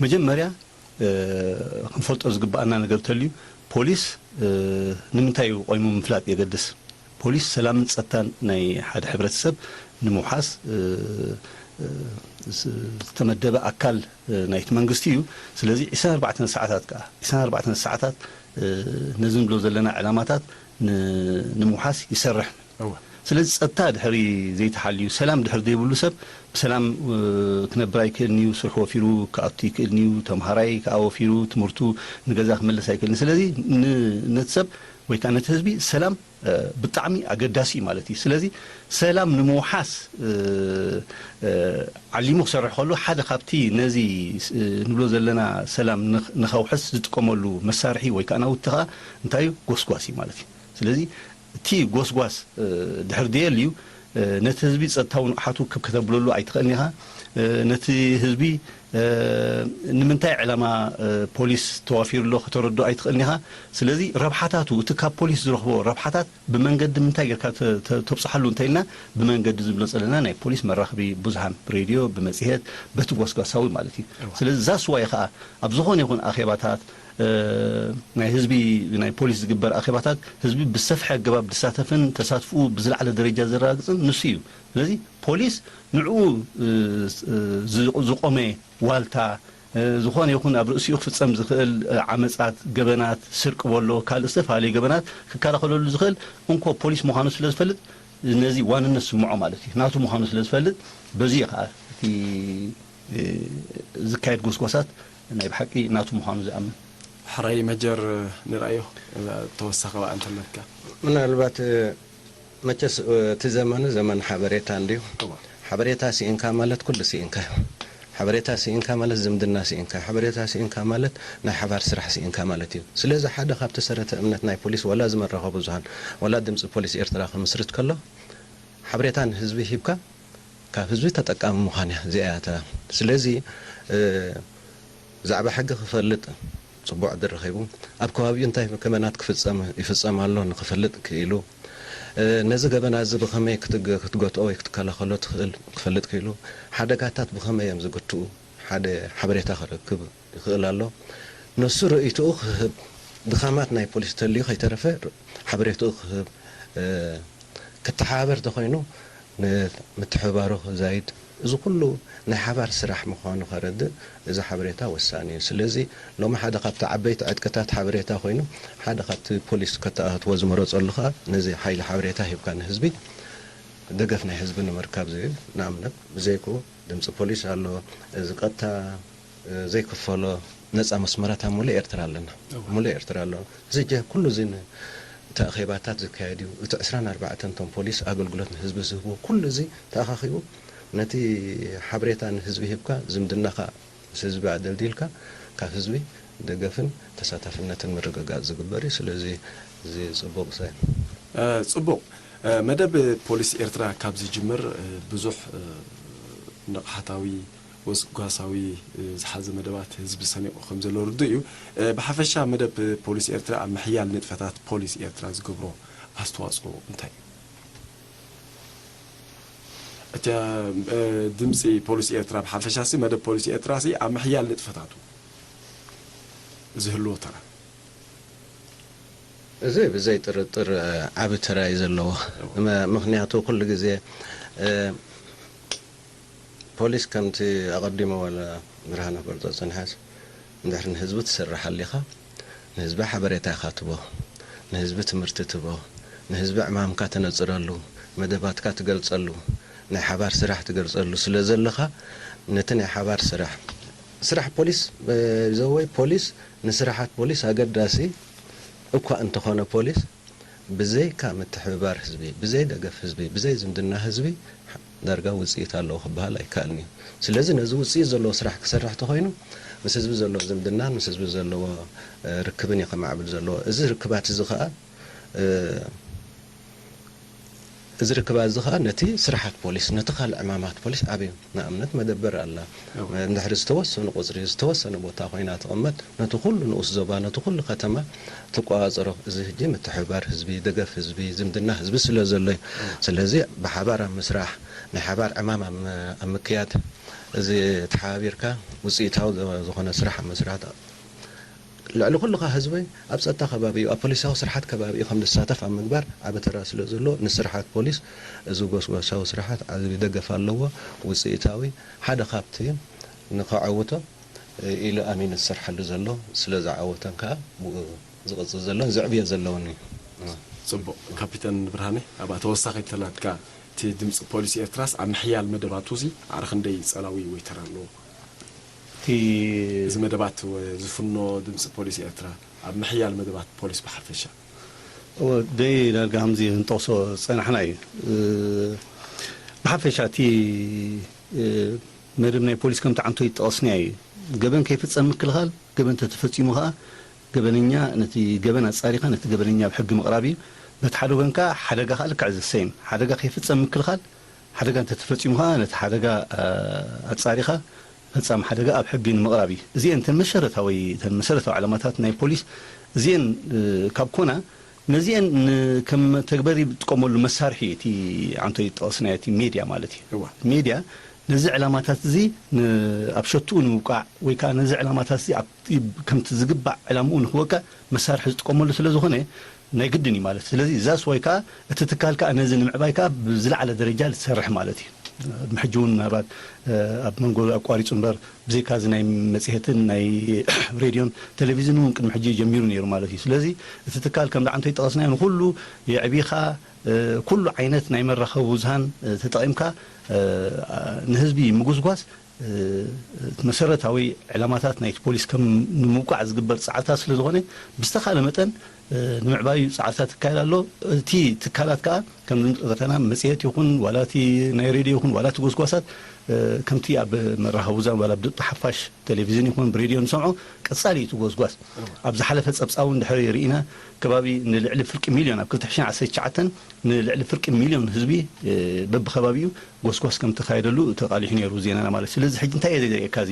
መጀመርያ እ፣ ክንፈልጦ ዝግብኣና ነገር እንተልዩ፣ ፖሊስ፣ እ፣ ንምንታይ እዩ ቆይሙ ምፍላጥ የገድስ። ፖሊስ ሰላምን ጸጥታን ናይ ሓደ ሕብረተሰብ ንምውሓስ፣ እ፣ እ፣ ዝ-፣ ዝተመደበ ኣካል፣ እ፣ ናይቲ መንግስቲ እዩ። ስለዚ ዕስራን ኣርባዕተን ሰዓታት ከኣ፣ ዕስራን ኣርባዕተን ሰዓታት፣ እ፣ ነዚ ንብሎ ዘለና ዕላማታት ን-፣ ንምውሓስ ይሰርሕ። እወ። ስለዚ ጸጥታ ድሕሪ ዘይተሓልዩ፣ ሰላም ድሕሪ ዘይብሉ ሰብ ብሰላም፣ እ፣ ክነብር ኣይክእልን እዩ። ስርሑ ወፊሩ ክኣቱ ኣይክእልን እዩ። ተምሃራይ ከኣ ወፊሩ ትምህርቱ ንገዛ ክምለስ ኣይክእልን። ስለዚ ን-፣ ነቲ ሰብ ወይ ከኣ ነቲ ህዝቢ ሰላም፣ እ፣ ብጣዕሚ ኣገዳሲ እዩ ማለት እዩ። ስለዚ ሰላም ንምውሓስ፣ እ፣ እ፣ ዓሊሙ ክሰርሕ ከሎ ሓደ ካብቲ ነዚ ስ-፣ ንብሎ ዘለና ሰላም ንኽ-፣ ንኸውሕስ ዝጥቀመሉ መሳርሒ ወይ ከኣ ናውቲ ከኣ እንታይ እዩ? ጎስጓስ እዩ ማለት እዩ። ስለዚ እቲ ጎስጓስ፣ እ፣ ድሕር ደየልዩ፣ እ፣ ነቲ ህዝቢ ጸጥታዊ ንቕሓቱ ክብ ከተብለሉ ኣይትኽእልን ኢኻ። እ፣ ነቲ ህዝቢ፣ እ፣ ንምንታይ ዕላማ፣ እ፣ ፖሊስ ተዋፊሩ ኣሎ ከተረድኦ ኣይትኽእልን ኢኻ። ስለዚ ረብሓታቱ፣ እቲ ካብ ፖሊስ ዝረኽቦ ረብሓታት ብመንገዲ ምንታይ ጌርካ ተ-፣ ተ-፣ ተብጽሓሉ እንተኢልና፣ ብመንገዲ ዝብሎ ዘለና ናይ ፖሊስ መራኽቢ ብዙሃን፣ ብሬድዮ፣ ብመጽሔት፣ በቲ ጎስጓሳዊ ማለት እዩ። እዋ። ስለዚ እዛ ስዋይ ኸኣ ኣብ ዝኾነ ይኹን ኣኼባታት፣ እ፣ ናይ ህዝቢ ናይ ፖሊስ ዝግበር ኣኼባታት ህዝቢ ብሰፍሐ ኣገባብ ዝሳተፍን ተሳትፍኡ ብዝለዓለ ደረጃ ዘረጋግጽን ንሱ እዩ። ስለዚ ፖሊስ ንዕኡ፣ እ፣ ዝ-፣ ዝቖመ ዋልታ፣ እ፣ ዝኾነ ይኹን ኣብ ርእሲኡ ክፍጸም ዝኽእል፣ እ፣ ዓመጻት፣ ገበናት፣ ስርቂ በሎ ካልእ ዝተፈላለዩ ገበናት ክከላኸለሉ ዝኽእል እንኮ ፖሊስ ምዃኑ ስለ ዝፈልጥ ነዚ ዋንነት ስምዖ ማለት እዩ። ናቱ ምዃኑ ስለ ዝፈልጥ በዚ እዩ ኸኣ እቲ እ፣ ዝካየድ ጎስጓሳት ናይ ብሓቂ ናቱ ምዃኑ ዝኣምን። ሕራይ መጀር ንርኣዮ ተወሳኺ እንተለካ። ምናልባት፣ እ፣ መቸስ፣ እ፣ እቲ ዘመኑ ዘመን ሓበሬታ እንድዩ። እዋ። ሓበሬታ ስኢንካ ማለት ኩሉ ስኢንካ። ሓበሬታ ስኢንካ ማለት ዝምድና ስኢንካ። ሓበሬታ ስኢንካ ማለት ናይ ሓባር ስራሕ ስኢንካ ማለት እዩ። ስለዚ ሓደ ካብቲ ሰረተ እምነት ናይ ፖሊስ ዋላ እዚ መራኸቢ ብዙሃን ዋላ ድምፂ ፖሊስ ኤርትራ ክምስርት ከሎ ሓበሬታ ንህዝቢ ሂብካ ካብ ህዝቢ ተጠቃሚ ምዃን እያ እዚኣ እያ እታ። ስለዚ፣ እ፣ ብዛዕባ ሕጊ ክፈልጥ፣ ጽቡቕ ዕድል ረኺቡ፣ ኣብ ከባቢኡ እንታይ ከመናት ክፍጸም፣ ይፍጸም ኣሎ ንክፈልጥ ክኢሉ፣ እ፣ ነዚ ገበና እዚ ብኸመይ ክትግ-፣ ክትገትኦ ወይ ክትከላኸሎ ትኽእል ክፈልጥ ክኢሉ፣ ሓደጋታት ብኸመይ እዮም ዝግትኡ ሓደ ሓበሬታ ክረክብ ይኽእል ኣሎ። ንሱ ርእይትኡ ክህብ፣ ድኻማት ናይ ፖሊስ ተልዩ ከይተረፈ ሓበሬትኡ ክህብ፣ እ፣ ክተሓባበር ተኾይኑ ንምትሕብባሩ ክዛይድ፣ እዚ ኩሉ ናይ ሓባር ስራሕ ምዃኑ ከረድእ እዚ ሓበሬታ ወሳኒ እዩ። ስለዚ ሎሚ ሓደ ካብቲ ዓበይቲ ዕጥቅታት ሓበሬታ ኮይኑ፣ ሓደ ካብቲ ፖሊስ ከተኣትዎ ዝመረጸሉ ከኣ ነዚ ሓይሊ ሓበሬታ ሂብካ ንህዝቢ ደገፍ ናይ ህዝቢ ንምርካብ ዝብል፣ ንኣብነት ብዘይኩ ድምፂ ፖሊስ ኣሎ፣ እዚ ቀጥታ ዘይክፈሎ ነፃ መስመራት ኣብ ሙሉእ ኤርትራ ኣለና። እወ። ሙሉእ ኤርትራ ኣሎ። እዚ ጀ-፣ ኩሉ እዚ ን-፣ እቲ ኣኼባታት ዝካየድ እዩ። እቲ ዕስራን ኣርባዕተን እቶም ፖሊስ ኣገልግሎት ንህዝቢ ዝህቡ፣ ኩሉ እዚ ተኣኻኺቡ ነቲ ሓበሬታ ንህዝቢ ሂብካ፣ ዝምድናኻ ምስ ህዝቢ ኣደልዲልካ፣ ካብ ህዝቢ ደገፍን ተሳታፍነትን ምርግጋጽ ዝግበር እዩ። ስለዚ እዚ ጽቡቕ ሰ-፣ እ፣ ጽቡቕ። እ፣ መደብ ፖሊስ ኤርትራ ካብ ዝጅምር፣ እ፣ ብዙሕ፣ እ፣ ንቕሓታዊ፣ ጎስጓሳዊ፣ እ፣ ዝሓዘ መደባት ህዝቢ ሰኒቑ ከም ዘሎ ርዱእ እዩ። እ፣ ብሓፈሻ መደብ ፖሊስ ኤርትራ ኣብ ምሕያል ንጥፈታት ፖሊስ ኤርትራ ዝገብሮ ኣስተዋጽኦ እንታይ እዩ? እቲ፣ እ፣ ድምጺ ፖሊስ ኤርትራ ብሓፈሻሲ፣ መደብ ፖሊስ ኤርትራሲ ኣብ ምሕያል ንጥፈታቱ ዝህልዎ ተራ? እዚ ብዘይ ጥርጥር፣ እ፣ ዓቢ ተራ እዩ ዘለዎ። እወ። መ-፣ ምኽንያቱ ኩሉ ግዜ፣ እ፣ ፖሊስ ከምቲ ኣቐዲሙ ወላ ብርሃነ ክገልጾ ዝጸንሐስ፣ እንድሕር ንህዝቢ ትሰርሕ ኣሊኻ፣ ንህዝቢ ሓበሬታ ኢኻ ትቦ፣ ንህዝቢ ትምህርቲ ትቦ፣ ንህዝቢ ዕማምካ ተነጽረሉ፣ መደባትካ ትገልጸሉ፣ ናይ ሓባር ስራሕ ትገልጸሉ ስለ ዘለኻ፣ ነቲ ናይ ሓባር ስራሕ፣ ስራሕ ፖሊስ፣ እ፣ ዘወይ ፖሊስ ንስራሓት ፖሊስ ኣገዳሲ እኳ እንተኾነ፣ ፖሊስ ብዘይካ ምትሕብባር ህዝቢ፣ ብዘይ ደገፍ ህዝቢ፣ ብዘይ ዝምድና ህዝቢ ዳርጋ ውጽኢት ኣለዎ ክበሃል ኣይከኣልን እዩ። ስለዚ ነዚ ውጽኢት ዘለዎ ስራሕ ክሰርሕ ተኾይኑ፣ ምስ ህዝቢ ዘለዎ ዝምድናን ምስ ህዝቢ ዘለዎ፣ እ፣ ርክብን እዩ ከማዕብል ዘለዎ። እዚ ርክባት እዚ ኸኣ፣ እ፣ እዚ ርክባት እዚ ኸኣ ነቲ ስራሓት ፖሊስ፣ ነቲ ካልእ ዕማማት ፖሊስ ዓብዩ፣ ንኣብነት መደበር ኣላ። እወ። እንድሕሪ ዝተወሰኑ ቁጽሪ፣ ዝተወሰነ ቦታ ኮይና ትቕመጥ፣ ነቲ ኩሉ ንኡስ ዞባ፣ ነቲ ኩሉ ከተማ ትቆጻጸሮ። እዚ ሕጂ ምትሕብባር ህዝቢ፣ ደገፍ ህዝቢ፣ ዝምድና ህዝቢ ስለ ዘሎ እዩ። እወ። ስለዚ ብሓባር ኣብ ምስራሕ፣ ናይ ሓባር ዕማም ኣብ ም-፣ ኣብ ምክያድ፣ እዚ ተሓባቢርካ ውጽኢታዊ ዝኾነ ስራሕ ኣብ ምስራሕ፣ ልዕሊ ኩሉ ከኣ ህዝቢ ኣብ ጸጥታ ከባቢኡ፣ ኣብ ፖሊሳዊ ስርሓት ከባቢኡ ከም ዝሳተፍ ኣብ ምግባር ዓቢ ተራ ስለ ዘለዎ፣ ንስርሓት ፖሊስ እዚ ጎስጓሳዊ ስርሓት ዓቢ ደገፍ ኣለዎ። ውጽኢታዊ፣ ሓደ ካብቲ ንኸዐውቶ ኢሉ ኣሚኑ ዝሰርሓሉ ዘሎ፣ ስለ ዝዓወተን ከኣ ብኡ ዝቕጽል ዘሎን ዘዕብዮ ዘለውን እዩ። ጽቡቕ። ካፒተን ብርሃነ፣ ኣብኣ ተወሳኺት ተላትካ፣ እቲ ድምጺ ፖሊስ ኤርትራስ ኣብ ምሕያል መደባቱ እዚ ማዕረ ክንደይ ጸላዊ ወይ ተራ ኣለዎ? እቲ እዚ መደባት ወ-፣ ዝፍኖ ድምጺ ፖሊስ ኤርትራ ኣብ ምሕያል መደባት ፖሊስ ብሓፈሻ? እወ፣ ደይ ዳርጋ ከምዚ ክንጠቕሶ ዝጸናሕና እዩ። እ፣ ብሓፈሻ እቲ፣ እ፣ መደብ ናይ ፖሊስ ከምቲ ዓንቶ ይጠቐስናዮ እዩ። ገበን ከይፍጸም ምክልኻል፣ ገበን ተተፈጺሙ ኸኣ ገበነኛ፣ ነቲ ገበን ኣጻሪኻ ነቲ ገበነኛ ኣብ ሕጊ ምቕራብ እዩ። በቲ ሓደ ወገን ከኣ ሓደጋ ከኣ ልክዕ ዘሰይም፣ ሓደጋ ከይፍጸም ምክልኻል፣ ሓደጋ እንተተፈጺሙ ከኣ ነቲ ሓደጋ፣ እ፣ ኣጻሪኻ ፈጻሚ ሓደጋ ኣብ ሕጊ ንምቕራብ እዩ። እዚአን እተን መሰረታዊ፣ እተን መሰረታዊ ዕላማታት ናይ ፖሊስ እዚአን፣ እ፣ ካብ ኮና፣ ነዚአን ን-፣ ከም መተግበሪ ዝጥቀመሉ መሳርሒ እቲ ዓንቶ ይጠቐስናዮ እቲ ሜድያ ማለት እዩ። እዋ። ሜድያ ነዚ ዕላማታት እዚ ን-፣ ኣብ ሸትኡ ንምብቃዕ ወይ ከኣ ነዚ ዕላማታት እዚ ኣብ፣ ከምቲ ዝግባእ ዕላምኡ ንክወቅዕ መሳርሒ ዝጥቀመሉ ስለ ዝኾነ ናይ ግድን እዩ ማለት። ስለዚ እዛ ስዋይ ከኣ እቲ ትካል ከኣ ነዚ ንምዕባይ ከኣ ብዝለዓለ ደረጃ ዝሰርሕ ማለት እዩ። ቅድሚ ሕጂ እውን ምናልባት፣ እ፣ ኣብ መንጎ ኣቋሪጹ እምበር፣ ብዘይካ እዚ ናይ መጽሔትን ናይ ሬድዮን ቴሌቪዝን እውን ቅድሚ ሕጂ ጀሚሩ ነይሩ ማለት እዩ። ስለዚ እቲ ትካል ከም ዳዓንቶ ይጠቐስናዮ ንኹሉ የዕቢኻ፣ እ፣ ኩሉ ዓይነት ናይ መራኸቢ ብዙሃን፣ እ፣ ተጠቒምካ፣ እ፣ ንህዝቢ ምጉስጓስ፣ እ፣ መሰረታዊ ዕላማታት ናይቲ ፖሊስ ከም ንምውቃዕ ዝግበር ጻዕርታት ስለ ዝኾነ፣ ብዝተኻለ መጠን ንምዕባዩ ጻዕርታት ይካየድ ኣሎ። እቲ ትካላት ከኣ ከም ዝምልከተና መጽሔት ይኹን ዋላ እቲ ናይ ሬድዮ ይኹን ዋላ እቲ ጎስጓሳት ከምቲ ኣብ መራኸቢ ብዙሃን ዋላ ኣብ ድምፂ ሓፋሽ ቴሌቪዝን ይኹን ብሬድዮ ንሰምዖ ቀጻሊ እዩ እቲ ጎስጓስ። ኣብ ዝሓለፈ ጸብጻብ እውን ድሕሪ ርኢና ከባቢ ንልዕሊ ፍርቂ ሚልዮን ኣብ ክልተ ሽሕን ዓሰርተ ትሽዓተን ንልዕሊ ፍርቂ ሚልዮን ህዝቢ በብከባቢኡ ጎስጓስ ከም ተኻየደሉ ተቓሊሑ ነይሩ ዜናና ማለት። ስለዚ ሕጂ እንታይ እየ ዘርእየካ እዚ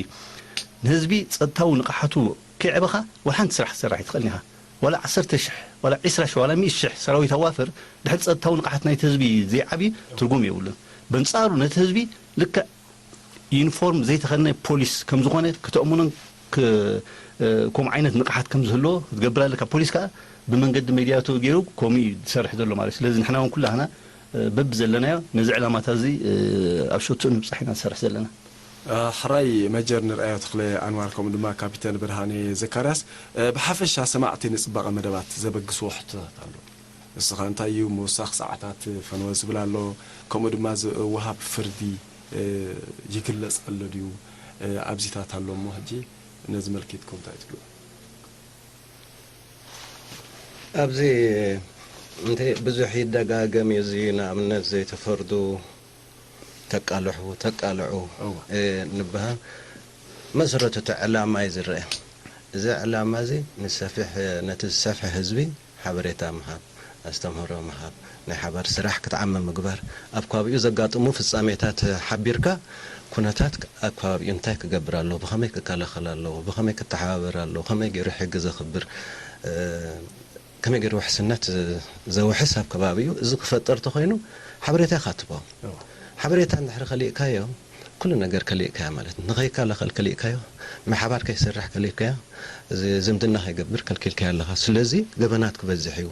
ንህዝቢ ጸጥታዊ ንቕሓቱ ከይዕበኻ ዋላ ሓንቲ ስራሕ ትሰርሕ ኣይትኽእልን ኢኻ። ዋላ ዓሰርተ ሽሕ ዋላ ዒስራ ሽሕ ዋላ ሚእቲ ሽሕ ሰራዊት ኣዋፍር ድሕሪ ጸጥታዊ ንቕሓት ናይቲ ህዝቢ ዘይዓቢ ትርጉም የብሉን። በንጻሩ ነቲ ህዝቢ ልክዕ ዩኒፎርም ዘይተኸድነ ፖሊስ ከም ዝኾነ ክተእምኖን ክ- እ፣ ከምኡ ዓይነት ንቕሓት ከም ዝህልዎ ክትገብር ኣለካ። ፖሊስ ከኣ ብመንገዲ ሜድያ ገይሩ ከምኡ እዩ ዝሰርሕ ዘሎ ማለት። ስለዚ ንሕና እውን ኩላህና እ፣ በብዘለናዮ ነዚ ዕላማታት እዚ እ፣ ኣብ ሸትኡ ንምብጻሕ ኢና ንሰርሕ ዘለና። ሕራይ መጀር ንርኣዮ ተኽለ ኣንዋር ከምኡ ድማ ካፒተን ብርሃኔ ዘካርያስ። ብሓፈሻ ሰማዕቲ ንጽባቐ መደባት ዘበግስዎ ሕቶታት ኣሎ። ንስኻ እንታይ እዩ ምውሳኽ ሰዓታት ፈነወ ዝብል ኣሎ፣ ከምኡ ድማ እዚ ወሃብ ፍርዲ ይግለጽ ኣሎ ድዩ፣ ኣብዚታት ኣሎ እሞ ሕጂ ነዚ መልኪትኩም እንታይ ትብልዎ? ኣብዚ እንተ ብዙሕ ይደጋገም እዩ እዚ ንኣብነት ዘይተፈርዱ ተቃልሑ ተቃልዑ ንበሃል መሰረቱ እቲ ዕላማ እዩ ዝረአ። እዚ ዕላማ እዚ ንሰፊሕ ነቲ ዝሰፍሐ ህዝቢ ሓበሬታ ምሃብ፣ ኣስተምህሮ ምሃብ፣ ናይ ሓባር ስራሕ ክትዓሚ ምግባር፣ ኣብ ከባቢኡ ዘጋጥሙ ፍጻሜታት ሓቢርካ ኩነታት ኣብ ከባቢኡ እንታይ ክገብር ኣለዎ፣ ብኸመይ ክከላኸል ኣለዎ፣ ብኸመይ ክተሓባበር ኣለዎ፣ ከመይ ገይሩ ሕጊ ዘኽብር ከመይ ገይሩ ውሕስነት ዘውሕስ ኣብ ከባቢኡ እዚ ክፈጥር ተኾይኑ ሓበሬታ ኢኻ ትቦ። ሓበሬታ እንድሕሪ ከሊእካዮ ኩሉ ነገር ከሊእካዮ ማለት እዩ። ንኸይከላኸል ከሊእካዮ፣ ምሓባር ከይሰርሕ ከሊእካዮ፣ እዚ ዝምድና ከይገብር ከልኪልካዮ ኣለኻ። ስለዚ ገበናት ክበዝሕ እዩ፣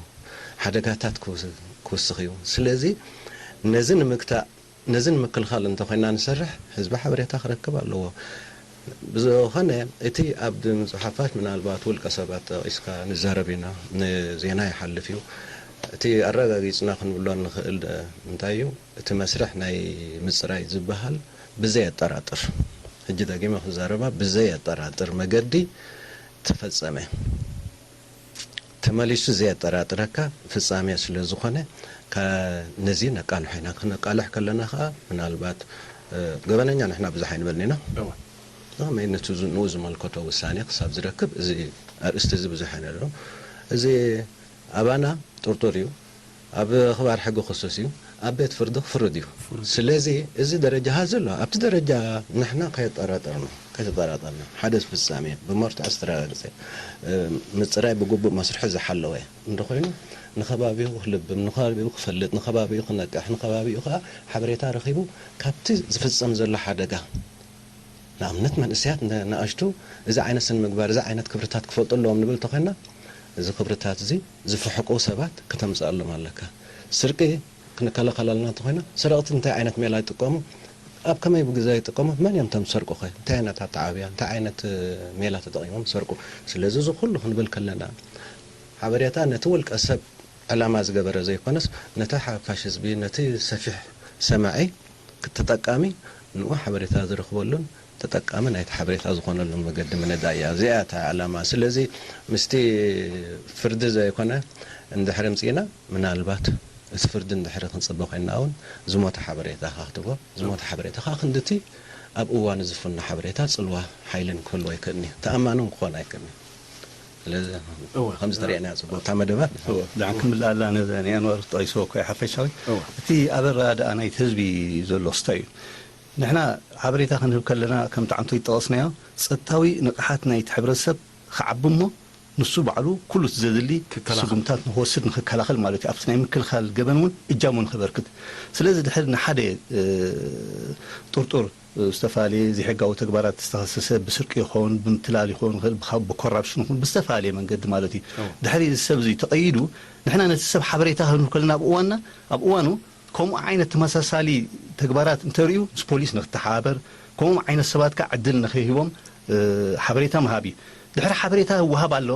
ሓደጋታት ክውስኽ እዩ። ስለዚ ነዚ ንምግታእ ነዚ ንምክልኻል እንተኾይና ንሰርሕ ህዝቢ ሓበሬታ ክረክብ ኣለዎ። ብዝኾነ እቲ ኣብ ድምፂ ሓፋሽ ምናልባት ውልቀ ሰባት ጠቒስካ ንዛረብ ኢና፣ ንዜና ይሓልፍ እዩ። እቲ ኣረጋጊፅና ክንብሎ እንኽእል እንታይ እዩ? እቲ መስርሕ ናይ ምፅራይ ዝበሃል ብዘየጠራጥር፣ ሕጂ ደጊመ ክዛረባ፣ ብዘየጠራጥር መገዲ ተፈፀመ። ተመሊሱ ዘየጠራጥረካ ፍጻሜ ስለ ዝኾነ ነዚ ነቃልሖ ኢና። ክነቃልሕ ከለና ከኣ ምናልባት ገበነኛ ንሕና ብዙሕ ኣይንበልን ኢና። ከመይ ነቲ ንኡ ዝመልከቶ ውሳኔ ክሳብ ዝረክብ እዚ ኣርእስቲ እዚ ብዙሕ ኣይነልዕሎ። እዚ ኣባና ጥርጡር እዩ። ኣብ ክባር ሕጊ ክሱስ እዩ። ኣብ ቤት ፍርዲ ክፍርድ እዩ። ስለዚ እዚ ደረጃ ሀዚ ኣሎ። ኣብቲ ደረጃ ንሕና ከየጠራጠርና ከይተጠራጠርና ሓደ ፍጻሜ ብመርትዖ ዝተረጋገጸ ምጽራይ ብግቡእ መስርሑ ዝሓለወ እንተኾይኑ ንኸባቢኡ ክልብም፣ ንኸባቢኡ ክፈልጥ፣ ንኸባቢኡ ክነቅሕ፣ ንኸባቢኡ ከኣ ሓበሬታ ረኺቡ ካብቲ ዝፍጸም ዘሎ ሓደጋ ንኣብነት መንእሰያት ንኣሽቱ እዚ ዓይነት ስነ ምግባር እዚ ዓይነት ክብርታት ክፈልጡ ኣለዎም ንብል እንተኾይና እዚ ክብርታት እዚ ዝፍሕቁ ሰባት ክተምፅኣሎም ኣለካ። ስርቂ ክንከላኸለልና እንተኾይና ሰረቕቲ እንታይ ዓይነት ሜላ ይጥቀሙ፣ ኣብ ከመይ ግዜ ይጥቀሙ፣ መን እዮም እቶም ዝሰርቁ ኸ እንታይ ዓይነት ኣተዓብያ እንታይ ዓይነት ሜላ ተጠቒሞም ዝሰርቁ። ስለዚ እዚ ኩሉ ክንብል ከለና ሓበሬታ ነቲ ውልቀ ሰብ ዕላማ ዝገበረ ዘይኮነስ ነቲ ሓፋሽ ህዝቢ ነቲ ሰፊሕ ሰማዒ ተጠቃሚ ንኡ ሓበሬታ ዝረኽበሉን ተጠቃሚ ናይቲ ሓበሬታ ዝኾነሉን መገዲ ምንዳይ እያ። እዚኣ እያ እታ ዕላማ። ስለዚ ምስቲ ፍርዲ ዘይኮነ እንድሕሪ ምጺእና ምናልባት እቲ ፍርዲ እንድሕሪ ክንጽበ ኮይንና እውን ዝሞተ ሓበሬታ ኢኻ ክትቦ። ዝሞተ ሓበሬታ ከኣ ክንድቲ ኣብ እዋኑ ዝፍኖ ሓበሬታ ጽልዋ ሓይልን ክህልዎ ኣይክእልን እዩ። ተኣማኒ እውን ክኾን ኣይክእልን እዩ። ስለዚ ከምዚ ተሪእና ጽቡቅ እታ መደባት እወ፣ ደሓን ክምልኣላ ነዘ ንያንዋር ትጠቂስዎ እኮ ሓፈሻዊ እቲ ኣበራድኣ ናይቲ ህዝቢ ዘሎ ክስታይ እዩ። ንሕና ሓበሬታ ክንህብ ከለና ከምቲ ዓንቶ ይጠቐስናዮ ጸጥታዊ ንቕሓት ናይቲ ሕብረተሰብ ክዓቢ እሞ ንሱ ባዕሉ ኩሉ እቲ ዘድሊ ስጉምታት ንክወስድ ንክከላኸል ማለት እዩ። ኣብቲ ናይ ምክልኻል ገበን እውን እጃሙ ንክበርክት። ስለዚ ድሕሪ ንሓደ ጥርጡር ዝተፈላለየ ዘይሕጋዊ ተግባራት ዝተኸሰሰ ብስርቂ ይኸውን ብምትላል ይኸውን ይኽእል ብካ- ብኮራፕሽን ይኹን ብዝተፈላለየ መንገዲ ማለት እዩ ድሕሪ እዚ ሰብ እዚ ተቐይዱ ንሕና ነቲ ሰብ ሓበሬታ ክንህብ ከለና ኣብ እዋንና ኣብ እዋኑ ከምኡ ዓይነት ተመሳሳሊ ተግባራት እንተርእዩ ምስ ፖሊስ ንክተሓባበር ከምኡ ዓይነት ሰባት ከዓ ዕድል ንክህቦም ሓበሬታ ምሃብ እዩ ድሕሪ ሓበሬታ ይወሃብ ኣሎ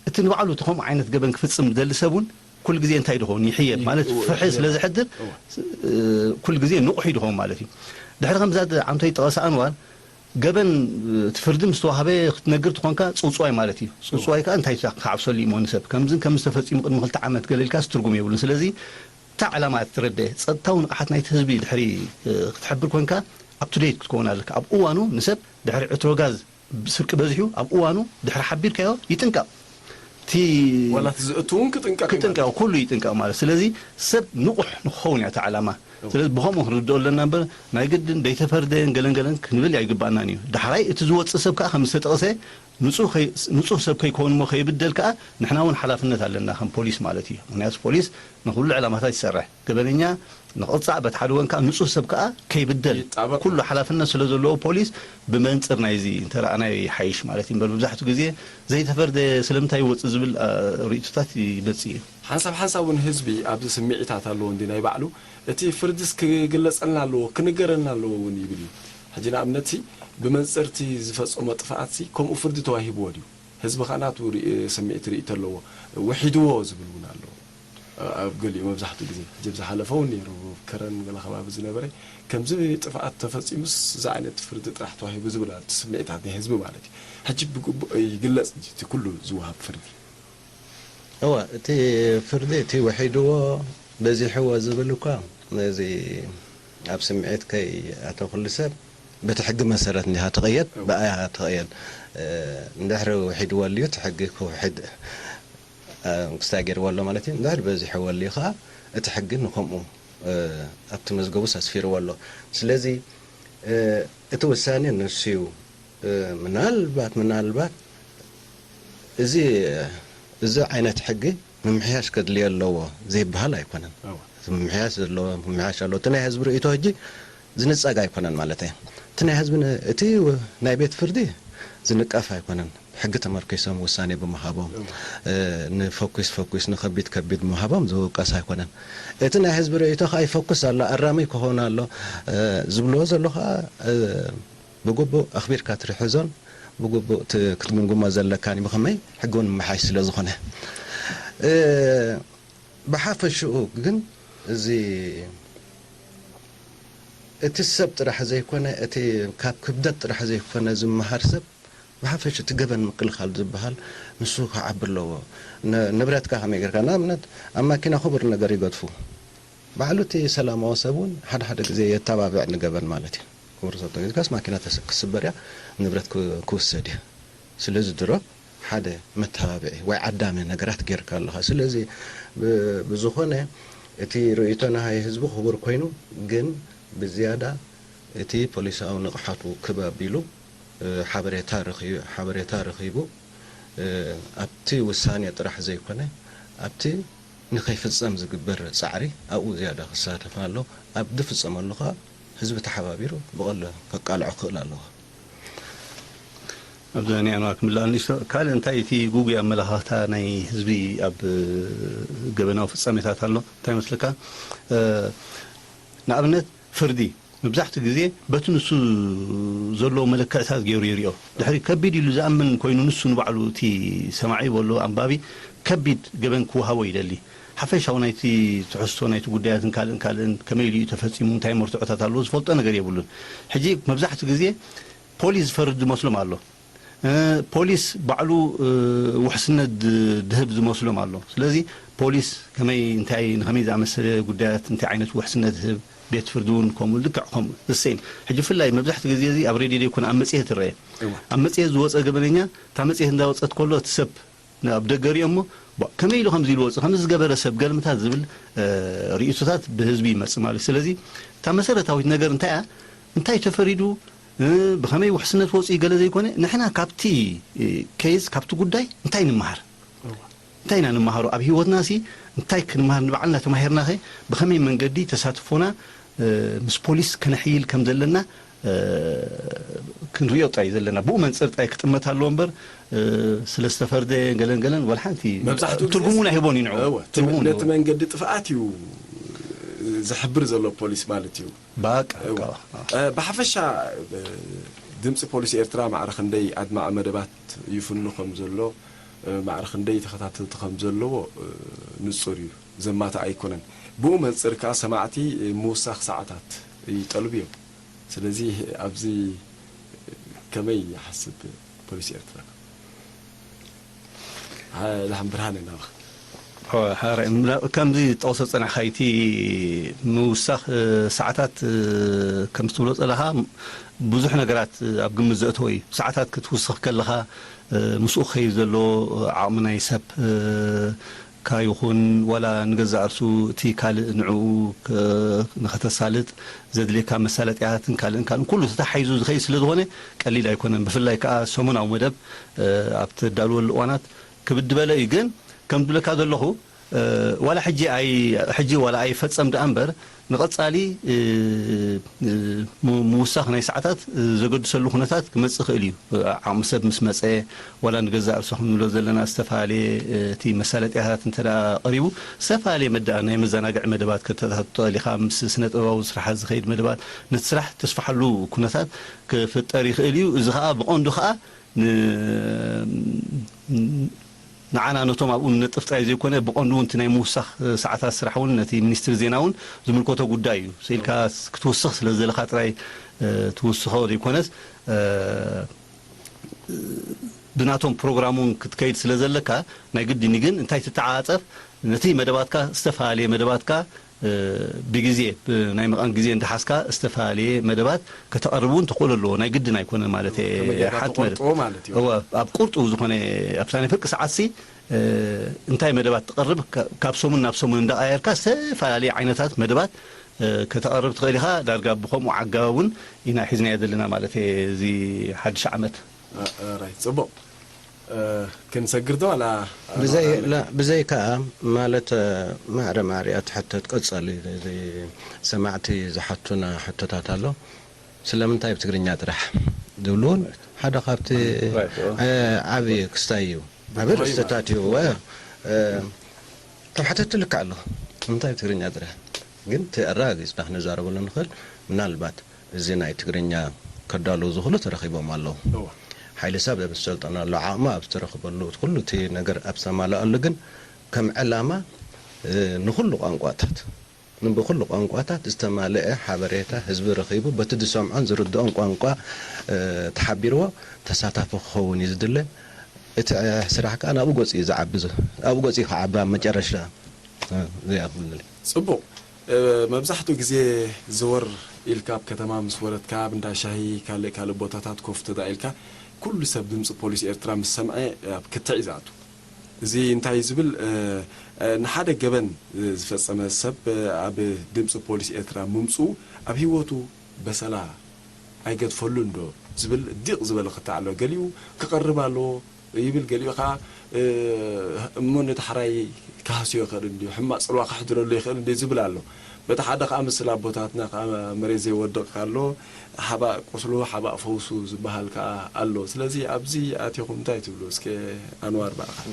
እቲ ንባዕሉ እቲ ከምኡ ዓይነት ገበን ክፍፅም ዝደሊ ሰብ እውን ኩሉ ግዜ እንታይ ድኸውን ይሕየል ማለት ፍርሒ ስለ ዘሕድር ኩሉ ግዜ ንቑሕ እዩ ድኸውን ማለት እዩ። ድሕሪ ከምዛ ዓንቶይ ጠቐሳ ኣንዋር ገበን እቲ ፍርዲ ምስ ተዋህበ ክትነግር ትኾንካ ጽውጽዋይ ማለት እዩ። ጽውጽዋይ ከኣ እንታይ ክዓብሰሉ እዩ ንሰብ ከምዝን ከም ዝተፈጺሙ ቅድሚ ክልተ ዓመት ገለ ኢልካ ትርጉም የብሉን። ስለዚ እታ ዕላማ ትረድእ ጸጥታዊ ንቕሓት ናይቲ ህዝቢ ድሕሪ ክትሕብር ኮንካ up to date ክትከውን ኣለካ። ኣብ እዋኑ ንሰብ ድሕሪ ዕትሮ ጋዝ ስርቂ በዚሑ ኣብ እዋኑ ድሕሪ ሓቢርካዮ ይጥንቀቕ። እቲ ዋላ እቲ ዝእቱ እውን ክጥንቀቕ እዩ ማለት ክጥንቀቕ ኩሉ ይጥንቀቕ ማለት ስለዚ ሰብ ንቑሕ ንክኸውን እያ እቲ ዓላማ። ስለዚ ብኸምኡ ክንርድኦ ኣለና እምበር ናይ ግድን ደይተፈርደን ገለን ገለን ክንብል ኣይግባእናን እዩ። ዳሕራይ እቲ ዝወፅእ ሰብ ከዓ ከም ዝተጠቕሰ ንፁህ ሰብ ከይከውን እሞ ከይብደል ከዓ ንሕና እውን ሓላፍነት ኣለና ከም ፖሊስ ማለት እዩ። ምክንያቱ ፖሊስ ንኩሉ ዕላማታት ይሰርሕ። ገበነኛ ንቕጻዕ በቲ ሓደ ወገን ከዓ ንጹህ ሰብ ከዓ ከይብደል ይጣበቕ። ኩሉ ሓላፍነት ስለ ዘለዎ ፖሊስ ብመንጽር ናይዚ እንተረኣናዮ ይሓይሽ ማለት እዩ እምበር መብዛሕትኡ ግዜ ዘይተፈርደ ስለምንታይ ይወጽእ ዝብል አ፣ ርእይቶታት ይመጽእ እዩ። ሓንሳብ ሓንሳብ እውን ህዝቢ ኣብዚ ስምዒታት ኣለዎ እንዲ ናይ ባዕሉ እቲ ፍርድስ ክግለጸልና ኣለዎ ክንገረልና ኣለዎ እውን ይብል እዩ። ሕጂ ንኣብነት ብመንጽርቲ ዝፈጸሞ ጥፍኣት ከምኡ ፍርዲ ተዋሂብዎ ድዩ? ህዝቢ ከኣ ናቱ ርኢ- ስምዒት ርእይቶ ኣለዎ። ውሒድዎ ዝብል እውን ኣለዎ። ኣብ ገሊኡ መብዛሕትኡ ግዜ ሕጂ ዝሓለፈ እውን ነይሩ ከረን ገለ ከባቢ ዝነበረ ከምዚ ጥፍኣት ተፈፂሙስ እዚ ዓይነት ፍርዲ ጥራሕ ተዋሂቡ ዝብል ኣብቲ ስምዒታት ናይ ህዝቢ ማለት እዩ። ሕጂ ብግቡእ ይግለፅ እንጂ እቲ ኩሉ ዝወሃብ ፍርዲ። እወ እቲ ፍርዲ እቲ ውሒድዎ በዚሕዎ ዝብል እኳ ነዚ ኣብ ስምዒት ከይኣተ ኩሉ ሰብ በቲ ሕጊ መሰረት እንዲኻ ትቕየድ ብኣያ ትቕየድ እንድሕሪ ውሒድዎ ኣልዩ እቲ ሕጊ ክውሕድ ክስታይ ገይርዎ ኣሎ ማለት እዩ። እንድሕር በዚሕዎ ኣልዩ ከዓ እቲ ሕጊ ንከምኡ ኣብቲ መዝገቡስ ኣስፊርዎ ኣሎ። ስለዚ እቲ ውሳኔ ንሱ እዩ። ምናልባት ምናልባት እዚ እዚ ዓይነት ሕጊ ምምሕያሽ ከድልዮ ኣለዎ ዘይበሃል ኣይኮነን። ምምሕያሽ ዘለዎ ምምሕያሽ ኣለዎ። እቲ ናይ ህዝቢ ርእይቶ ሕጂ ዝንጸግ ኣይኮነን ማለት እየ። እቲ ናይ ህዝቢ እቲ ናይ ቤት ፍርዲ ዝንቀፍ ኣይኮነን። ሕጊ ተመርኪሶም ውሳኔ ብምሃቦም ንፈኩስ ፈኩስ ንከቢድ ከቢድ ምሃቦም ዝውቀስ ኣይኮነን። እቲ ናይ ህዝቢ ርእይቶ ከዓ ይፈኩስ ኣሎ ኣራሚ ክኸውን ኣሎ ዝብልዎ ዘሎ ከዓ ብግቡእ ኣኽቢርካ ትርሕዞን ብግቡእ ክትግምግሞ ዘለካን ብኸመይ ሕጊ እውን ምምሓሽ ስለ ዝኾነ ብሓፈሽኡ ግን እዚ እቲ ሰብ ጥራሕ ዘይኮነ እቲ ካብ ክብደት ጥራሕ ዘይኮነ ዝመሃር ሰብ ብሓፈሽ እቲ ገበን ምክልኻል ዝበሃል ንሱ ክዓቢ ኣለዎ። ንብረትካ ከመይ ጌርካ ንኣብነት ኣብ ማኪና ክቡር ነገር ይገድፉ ባዕሉ እቲ ሰላማዊ ሰብ እውን ሓደ ሓደ ግዜ የተባብዕ ንገበን ማለት እዩ። ክቡር ሰብ ተገዝካስ ማኪና ክስበር እያ ንብረት ክውሰድ እዩ። ስለዚ ድሮ ሓደ መተባብዒ ወይ ዓዳሚ ነገራት ጌርካ ኣለኻ። ስለዚ ብዝኾነ እቲ ርእይቶ ናሃይ ህዝቢ ክቡር ኮይኑ ግን ብዝያዳ እቲ ፖሊሳዊ ንቕሓቱ ክብ ኣቢሉ ሓበሬታ ረኺቡ ኣብቲ ውሳኔ ጥራሕ ዘይኮነ ኣብቲ ንኸይፍጸም ዝግበር ጻዕሪ ኣብኡ ዝያዳ ክሳተፍ ኣሎ። ኣብ ዝፍጸመሉ ከኣ ህዝቢ ተሓባቢሩ ብቐሎ ከቃልዖ ክኽእል ኣለዎ። ኣብዚ ናይ ኣንዋር ክምላእ ንእሽቶ ካልእ እንታይ እቲ ጉጉይ ኣመላኻኽታ ናይ ህዝቢ ኣብ ገበናዊ ፍጻሜታት ኣሎ እንታይ መስለካ ንኣብነት ፍርዲ መብዛሕትኡ ግዜ በቲ ንሱ ዘለዎ መለክዕታት ገይሩ ይሪኦ። ድሕሪ ከቢድ ኢሉ ዝኣምን ኮይኑ ንሱ ንባዕሉ እቲ ሰማዒ በሎ ኣንባቢ ከቢድ ገበን ክወሃቦ ይደሊ። ሓፈሻዊ ናይቲ ትሕዝቶ ናይቲ ጉዳያትን ካልእን ካልእን ከመይ ኢሉ እዩ ተፈጺሙ እንታይ መርትዖታት ኣለዎ ዝፈልጦ ነገር የብሉን። ሕጂ መብዛሕትኡ ግዜ ፖሊስ ዝፈርድ ዝመስሎም ኣሎ። ፖሊስ ባዕሉ ውሕስነት ድህብ ዝመስሎም ኣሎ። ስለዚ ፖሊስ ከመይ እንታይ ንኸመይ ዝኣመሰለ ጉዳያት እንታይ ዓይነት ውሕስነት ህብ ቤት ፍርዲ እውን ከምኡ ልክዕ ከምኡ the same። ሕጂ ብፍላይ መብዛሕትኡ ግዜ እዚ ኣብ ሬድዮ ዘይኮነ ኣብ መጽሔት ይረአ። ኣብ መጽሔት ዝወፀ ገበነኛ እታ መጽሔት እንዳወፀት ከሎ እቲ ሰብ ኣብ ደገ ሪኦ እሞ ከመይ ኢሉ ከምዚ ኢሉ ወፅእ ከምዚ ዝገበረ ሰብ ገልምታት ዝብል ርእይቶታት ብህዝቢ ይመፅእ ማለት እዩ። ስለዚ እታ መሰረታዊት ነገር እንታይ እያ? እንታይ ተፈሪዱ ብኸመይ ውሕስነት ወፂኡ ገለ ዘይኮነ ንሕና ካብቲ ኬዝ ካብቲ ጉዳይ እንታይ ንምሃር እንታይ ኢና ንምሃሮ ኣብ ህይወትና ሲ እንታይ ክንምሃር ንባዕልና ተማሂርናኸ ብኸመይ መንገዲ ተሳትፎና ምስ ፖሊስ ከነሕይል ከም ዘለና ክንሪኦ ጥራይ ዘለና ብኡ መንፅር ጥራይ ክጥመት ኣለዎ እምበር ስለ ዝተፈርደ ገለን ገለን ወላ ሓንቲ መብዛሕትኡ ግዜ ትርጉሙ ናይ ህቦን እዩ ንዑ እወ፣ ትም- ትርጉሙ ነቲ ንህቦን መንገዲ ጥፍኣት እዩ ዝሕብር ዘሎ ፖሊስ ማለት እዩ። ባቃ እወ። እወ። እ፣ ብሓፈሻ እ፣ ድምፂ ፖሊስ ኤርትራ ማዕረ ክንደይ ኣድማዒ መደባት ይፍኑ ከም ዘሎ እ፣ ማዕረ ክንደይ ተኸታተልቲ ከም ዘለዎ እ፣ ንፁር እዩ ዘማትእ ኣይኮነን። ብኡ መንፅር ከዓ ሰማዕቲ እ፣ ምውሳኽ ሰዓታት ይጠልቡ እዮም። ስለዚ ኣብዚ ከመይ ይሓስብ ፖሊስ ኤርትራ? ዳሓን ብርሃነ ናባኻ። ከምዚ ጠቕሶ ጸናሕካ እቲ ምውሳኽ ሰዓታት ከም ትብሎ ጸለኻ ብዙሕ ነገራት ኣብ ግምት ዘእተወ እዩ። ሰዓታት ክትውስኽ ከለኻ ምስኡ ክኸይድ ዘሎ ዓቕሚ ናይ ሰብ ካ ይኹን ዋላ ንገዛእ ርሱ እቲ ካልእ ንዕኡ ንኸተሳልጥ ዘድልየካ መሳለጥያታትን ካልእን ካልእን ኩሉ ተታሓሒዙ ዝኸይድ ስለ ዝኾነ ቀሊል ኣይኮነን። ብፍላይ ከዓ ሰሙናዊ መደብ ኣብ ተዳልወሉ እዋናት ክብድ በለ እዩ። ግን ከም ዝብለካ ዘለኹ ዋላ ሕጂ ኣይ ሕጂ ዋላ ኣይፈጸም ደኣ እምበር ንቐጻሊ ምውሳኽ ናይ ሰዓታት ዘገድሰሉ ኩነታት ክመጽእ ይኽእል እዩ። ዓቕሚ ሰብ ምስ መጸ ዋላ ንገዛእ ርእሱ ክንብሎ ዘለና ዝተፈላለየ እቲ መሳለጥያታት እንተ ደኣ ቀሪቡ ዝተፈላለየ መዳ ናይ መዘናግዒ መደባት ከተታቱ ትኽእል ኢኻ። ምስ ስነ ጥበባዊ ስራሓት ዝኸይድ መደባት ነቲ ስራሕ ተስፍሓሉ ኩነታት ክፍጠር ይኽእል እዩ። እዚ ኸኣ ብቐንዱ ኸኣ ንዓና ነቶም ኣብኡ ንነጥፍ ጥራይ ዘይኮነ ብቐንዱ እውን እቲ ናይ ምውሳኽ ሰዓታት ስራሕ እውን ነቲ ሚኒስትሪ ዜና እውን ዝምልከቶ ጉዳይ እዩ። ስኢልካ ክትውስኽ ስለ ዘለካ ጥራይ ትውስኾ ዘይኮነስ ብናቶም ፕሮግራም እውን ክትከይድ ስለ ዘለካ ናይ ግድን ግን እንታይ ትተዓጻጸፍ ነቲ መደባትካ ዝተፈላለየ መደባትካ ብግዜ ናይ ምቓን ግዜ እንዳሓዝካ ዝተፈላለየ መደባት ከተቐርብ እውን ትኽእሎ ኣለዎ። ናይ ግድን ኣይኮነ ማለት ሓት መደብ እወ ኣብ ቁርጡ ዝኾነ ኣብታ ናይ ፍርቂ ሰዓትሲ እንታይ መደባት ትቐርብ ካብ ሰሙን ናብ ሰሙን እንዳቐያየርካ ዝተፈላለየ ዓይነታት መደባት ከተቐርብ ትኽእል ኢኻ። ዳርጋ ብኸምኡ ኣገባብ እውን ኢና ሒዝናዮ ዘለና ማለት እዚ ሓድሽ ዓመት። ራይ ጽቡቕ ክንሰግር ዶ ዋላ ብዘይ ላ- ብዘይ ከኣ ማለት ማዕረ ማዕሪኣ ትሕተት ቀጸሊ እዚ ሰማዕቲ ዝሓቱና ሕቶታት ኣሎ። ስለምንታይ ብትግርኛ ጥራሕ ዝብሉ እውን ሓደ ካብቲ ዓቢ ክስታይ እዩ። ዓቢ ርእስተታት እዩ። እቶም ሓተቲ ልክዕ ኣሎ። እንታይ ብትግርኛ ጥራሕ ግን እቲ ኣረጋጊጽና ክንዛረበሉ ንኽእል ምናልባት እዚ ናይ ትግርኛ ከዳልዉ ዝኽእሉ ተረኺቦም ኣለዉ። ሓይሊ ሰብ ኣብ ዝሰልጠነሉ፣ ዓቕሚ ኣብ ዝተረኽበሉ፣ ኩሉ እቲ ነገር ኣብ ዝተማልኣሉ ግን ከም ዕላማ ንኹሉ ቋንቋታት ብኹሉ ቋንቋታት ዝተማልአ ሓበሬታ ህዝቢ ረኺቡ በቲ ዝሰምዖን ዝርድኦን ቋንቋ ተሓቢርዎ ተሳታፊ ክኸውን እዩ ዝድለ። እቲ ስራሕ ከኣ ናብኡ ገጹ እዩ ዝዓቢ። ኣብኡ ገጹ እዩ ክዓቢ ኣብ መጨረሽታ። እዚኣ ክብለለይ። ጽቡቕ። መብዛሕትኡ ግዜ ዘወር ኢልካ ኣብ ከተማ ምስ ወረድካ ኣብ እንዳ ሻሂ ካልእ ካልእ ቦታታት ኮፍ ተዳ ኢልካ ኩሉ ሰብ ድምጺ ፖሊስ ኤርትራ ምስ ሰምዐ ኣብ ክትዕ እዩ ዝኣቱ። እዚ እንታይ እዩ ዝብል ንሓደ ገበን ዝፈጸመ ሰብ ኣብ ድምጺ ፖሊስ ኤርትራ ምምጽኡ ኣብ ህይወቱ በሰላ ኣይገድፈሉን ዶ ዝብል ዲቕ ዝበለ ክትዕ ኣሎ። ገሊኡ ክቐርብ ኣለዎ ይብል፣ ገሊኡ ከኣ እሞ ንዳሕራይ ክሃስዮ ይኽእል እንድዩ፣ ሕማቕ ጽልዋ ከሕድረሉ ይኽእል እንድዩ ዝብል ኣሎ። በቲ ሓደ ከኣ ምስል ኣቦታትና ከኣ መሬት ዘይወድቕ ኣሎ፣ ሓባእ ቁስሉ ሓባእ ፈውሱ ዝበሃል ከኣ ኣሎ። ስለዚ ኣብዚ ኣቲኹም እንታይ ትብሉ? እስከ ኣንዋር ባዕልኻ።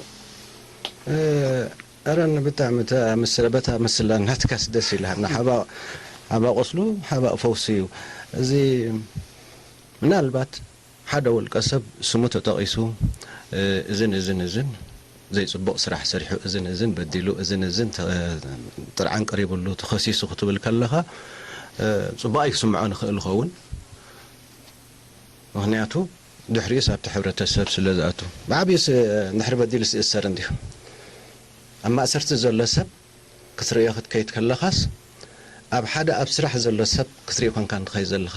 ኣረን ብጣዕሚ እታ ምስለ በታ ምስላ ናትካስ ደስ ኢላና ሓባ ሓባ ቁስሉ ሓባ ፈውሲ እዩ እዚ ምናልባት ሓደ ውልቀ ሰብ ስሙ ተጠቒሱ እዝን እዝን እዝን ዘይፅቡቕ ስራሕ ሰሪሑ እዝን እዝን በዲሉ እዝን እዝን ጥርዓን ቀሪብሉ ተኸሲሱ ክትብል ከለኻ ፅቡቕ ኣይክስምዖ ንኽእል ይኸውን ምኽንያቱ ድሕሪኡስ ኣብቲ ሕብረተሰብ ስለ ዝኣቱ ብዓብዩስ እንድሕር በዲሉስ ይእሰር እንድዩ ኣብ ማእሰርቲ ዘሎ ሰብ ክትርእዮ ክትከይድ ከለኻስ ኣብ ሓደ ኣብ ስራሕ ዘሎ ሰብ ክትርኢ ኮንካ እንትኸይድ ዘለኻ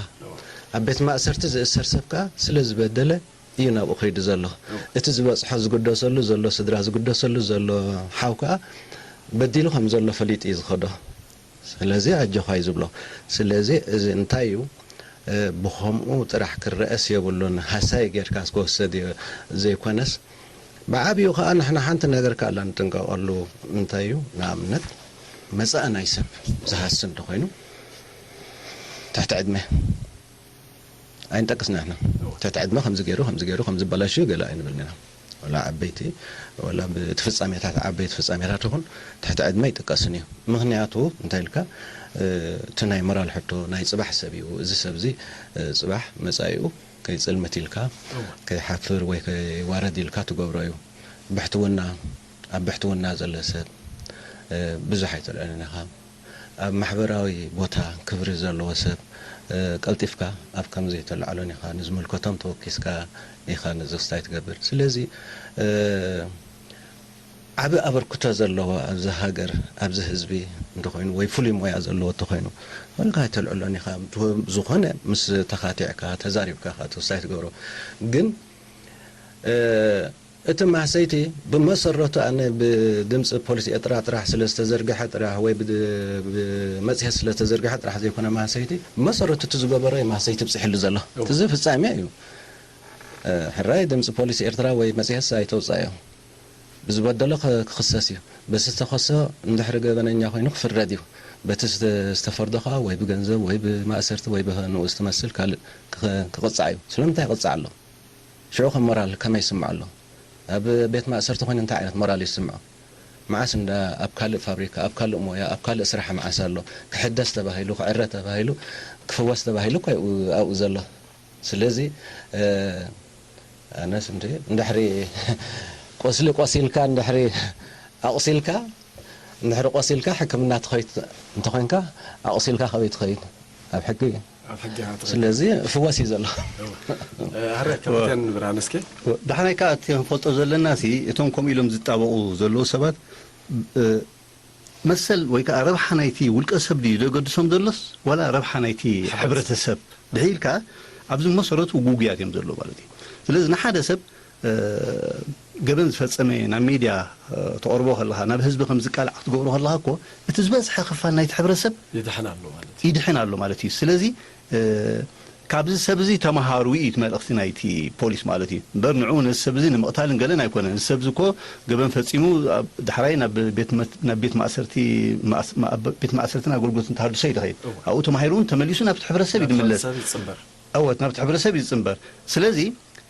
ኣብ ቤት ማእሰርቲ ዝእሰር ሰብ ከኣ ስለ ዝበደለ እዩ ናብኡ ከይዱ ዘሎ እቲ ዝበፅሖ ዝግደሰሉ ዘሎ ስድራ ዝግደሰሉ ዘሎ ሓው ከኣ በዲሉ ከም ዘሎ ፈሊጡ እዩ ዝኸዶ ስለዚ ኣጆኻ እዩ ዝብሎ ስለዚ እዚ እንታይ እዩ ብኸምኡ ጥራሕ ክረኣስ የብሉን ሃሳይ ጌርካ ክወሰድ ዘይኮነስ ብዓብዩ ከዓ ንሕና ሓንቲ ነገር ከዓ ንጥንቀቀሉ እንታይ እዩ ንኣብነት መፃኢ ናይ ሰብ ዝሃሲ እንተኮይኑ ትሕቲ ዕድመ ኣይንጠቅስ ንሕና ትሕቲ ዕድመ ከምዚ ገይሩ ከምዚ ገይሩ ከምዚ በላሽዩ ገለ ኣይንብልን ኢና ወላ ዓበይቲ ወላ ብቲ ፍጻሜታት ዓበይቲ ፍጻሜታት ይኹን ትሕቲ ዕድመ ኣይጥቀስን እዩ ምክንያቱ እንታይ ኢልካ እቲ ናይ ሞራል ሕቶ ናይ ጽባሕ ሰብ እዩ እዚ ሰብ እዚ ጽባሕ መጻኢኡ ከይጽልምት ኢልካ ከይሓፍር ወይ ከይዋረድ ኢልካ ትገብሮ እዩ ብሕትውና ኣብ ብሕትውና ዘሎ ሰብ ብዙሕ ኣይትርእዮን ኢኻ ኣብ ማሕበራዊ ቦታ ክብሪ ዘለዎ ሰብ ቀልጢፍካ ኣብ ከምዚ ተልዕሎን ኢኻ፣ ንዝምልከቶም ተወኪስካ ኢኻ ነዚ ክስታይ ትገብር። ስለዚ ዓቢ ኣበርክቶ ዘለዎ ኣብዚ ሃገር፣ ኣብዚ ህዝቢ እንተኾይኑ፣ ወይ ፍሉይ ሞያ ዘለዎ እንተኾይኑ፣ ወልካ ኣይተልዕሎን ኢኻ። ዝኾነ ምስ ተኻቲዕካ፣ ተዛሪብካ ኢኻ ተወሳይ ትገብሮ። ግን እቲ ማህሰይቲ ብመሰረቱ ኣነ ብድምፂ ፖሊስ ኤርትራ ጥራሕ ስለ ዝተዘርግሐ ጥራሕ ወይ ብመፅሄት ስለ ዝተዘርግሐ ጥራሕ ዘይኮነ፣ ማህሰይቲ ብመሰረቱ እቲ ዝገበሮ እዩ ማህሰይቲ ብፅሕሉ ዘሎ። እዚ ፍፃሜ እዩ። ሕራይ ድምፂ ፖሊስ ኤርትራ ወይ መፅሄት ኣይተውፃዮ። ብዝበደሎ ክኽሰስ እዩ። በዚ ዝተኸሶ እንድሕሪ ገበነኛ ኮይኑ ክፍረድ እዩ። በቲ ዝተፈርዶ ከዓ ወይ ብገንዘብ ወይ ብማእሰርቲ ወይ ብንኡስ ትመስል ካልእ ክቕፃዕ እዩ። ስለምንታይ ይቕፃዕ ኣሎ? ሽዑ ከም ሞራል ከመይ ይስምዖ ኣሎ? ኣብ ቤት ማእሰርቲ ኮይኑ እንታይ ዓይነት ሞራል ይስምዖ? መዓስ እንዳ ኣብ ካልእ ፋብሪካ፣ ኣብ ካልእ ሞያ፣ ኣብ ካልእ ስራሕ መዓስ ኣሎ? ክሕደስ ተባሂሉ፣ ክዕረ ተባሂሉ፣ ክፍወስ ተባሂሉ እኮ እዩ ኣብኡ ዘሎ። ስለዚ ኣነስ እንደ እንድሕሪ ቆስሊ ቆሲልካ እንድሕሪ ኣቑሲልካ እንድሕሪ ቆሲልካ ሕክምና ትኸይድ እንተኾይንካ ኣቑሲልካ ከበይ ትኸይድ? ኣብ ሕጊ እዩ። ኣብ ሕጊ ኢኻ ትኸይድ። ስለዚ ፍወስ እዩ ዘሎ። እወ። እ፣ ሃረ ካፒቴን ብርሃን እስኪ። ዳሕናይ ከዓ እቲ ክንፈልጦ ዘለና ሲ እቶም ከምኡ ኢሎም ዝጣበቑ ዘለዉ ሰባት እ፣ መሰል ወይ ከዓ ረብሓ ናይቲ ውልቀ ሰብ ድዩ ዘገድሶም ዘሎስ ዋላ ረብሓ ናይቲ ሕብረተሰብ? ሕብረተሰብ ድሒልካ ኣብዚ መሰረቱ ጉጉያት እዮም ዘለዉ ማለት እዩ። ስለዚ ንሓደ ሰብ እ፣ ገበን ዝፈጸመ ናብ ሜድያ እ፣ ተቕርቦ ከለኻ ናብ ህዝቢ ከም ዝቃላዕ ክትገብሮ ከለኻ እኮ እቲ ዝበዝሐ ክፋል ናይቲ ሕብረተሰብ ይድሕን ኣሎ ማለት እዩ። ይድሕን ኣሎ ማለት እዩ። ስለዚ እ፣ ካብዚ ሰብ እዚ ተምሃሩ እዩ እቲ መልእኽቲ ናይቲ ፖሊስ ማለት እዩ። እምበር ንዑ ነዚ ሰብ እዚ ንምቕታልን ገለን ኣይኮነን። እዚ ሰብ እዚ እኮ ገበን ፈጺሙ ኣብ ዳሕራይ ናብ ቤት መት-፣ ናብ ቤት ማእሰርቲ ማእስ-፣ ማ-፣ ኣብ ቤት ማእሰርትን ኣገልግሎትን ተሃድሶ እዩ ዝኸይድ። እወ። ኣብኡ ተማሂሩ እውን ተመሊሱ ናብቲ ሕብረተሰብ እዩ ናብቲ ዝምለስ። ሕብረተሰብ ይጽንበር። እወ፣ ናብቲ ሕብረተሰብ እዩ ዝጽንበር። ስለዚ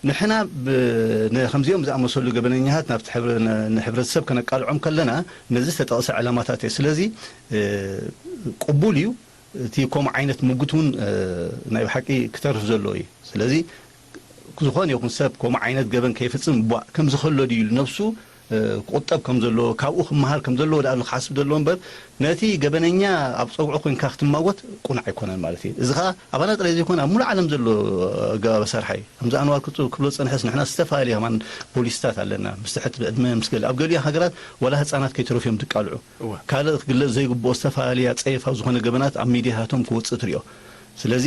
ንሕና ብ-፣ ን-፣ ከምዚኦም ዝኣመሰሉ ገበነኛታት ናብቲ ሕብረ-፣ ን-፣ ንሕብረተሰብ ከነቃልዖም ከለና ነዚ ዝተጠቕሰ ዕላማታት እየ። ስለዚ እ፣ ቅቡል እዩ። እቲ ከምኡ ዓይነት ምጉት እውን እ፣ ናይ ብሓቂ ክተርፍ ዘለዎ እዩ። ስለዚ ዝኾነ ይኹን ሰብ ከምኡ ዓይነት ገበን ከይፍጽም ቧእ ከም ዝኸሎ ድዩ ኢሉ ነብሱ እ፣ ክቑጠብ ከም ዘለዎ፣ ካብኡ ክመሃር ከም ዘለዎ ደኣ ኣሎ ክሓስብ ዘለዎ እምበር ነቲ ገበነኛ ኣብ ጸጉዑ ኮይንካ ክትማጎት ቁኑዕ ኣይኮነን ማለት እዩ። እዚ ኸኣ ኣባና ጥራይ ዘይኮነ ኣብ ሙሉእ ዓለም ዘሎ ኣገባብ ኣሳርሓ እዩ። ከምዚ ኣንዋር ክጽ-፣ ክብሎ ዝጸንሐስ ንሕና ዝተፈላለየ ከማን ፖሊሲታት ኣለና። ምስ ትሕቲ ዕድመ ምስ ገለ ኣብ ገሊኡ ሃገራት ዋላ ህጻናት ከይተረፉ እዮም ዝቃልዑ። እወ። ካልእ ክግለጽ ዘይግብኦ ዝተፈላለየ ኣጸየፋ ዝኾነ ገበናት ኣብ ሚድያታቶም ክወጽእ ትሪኦ። ስለዚ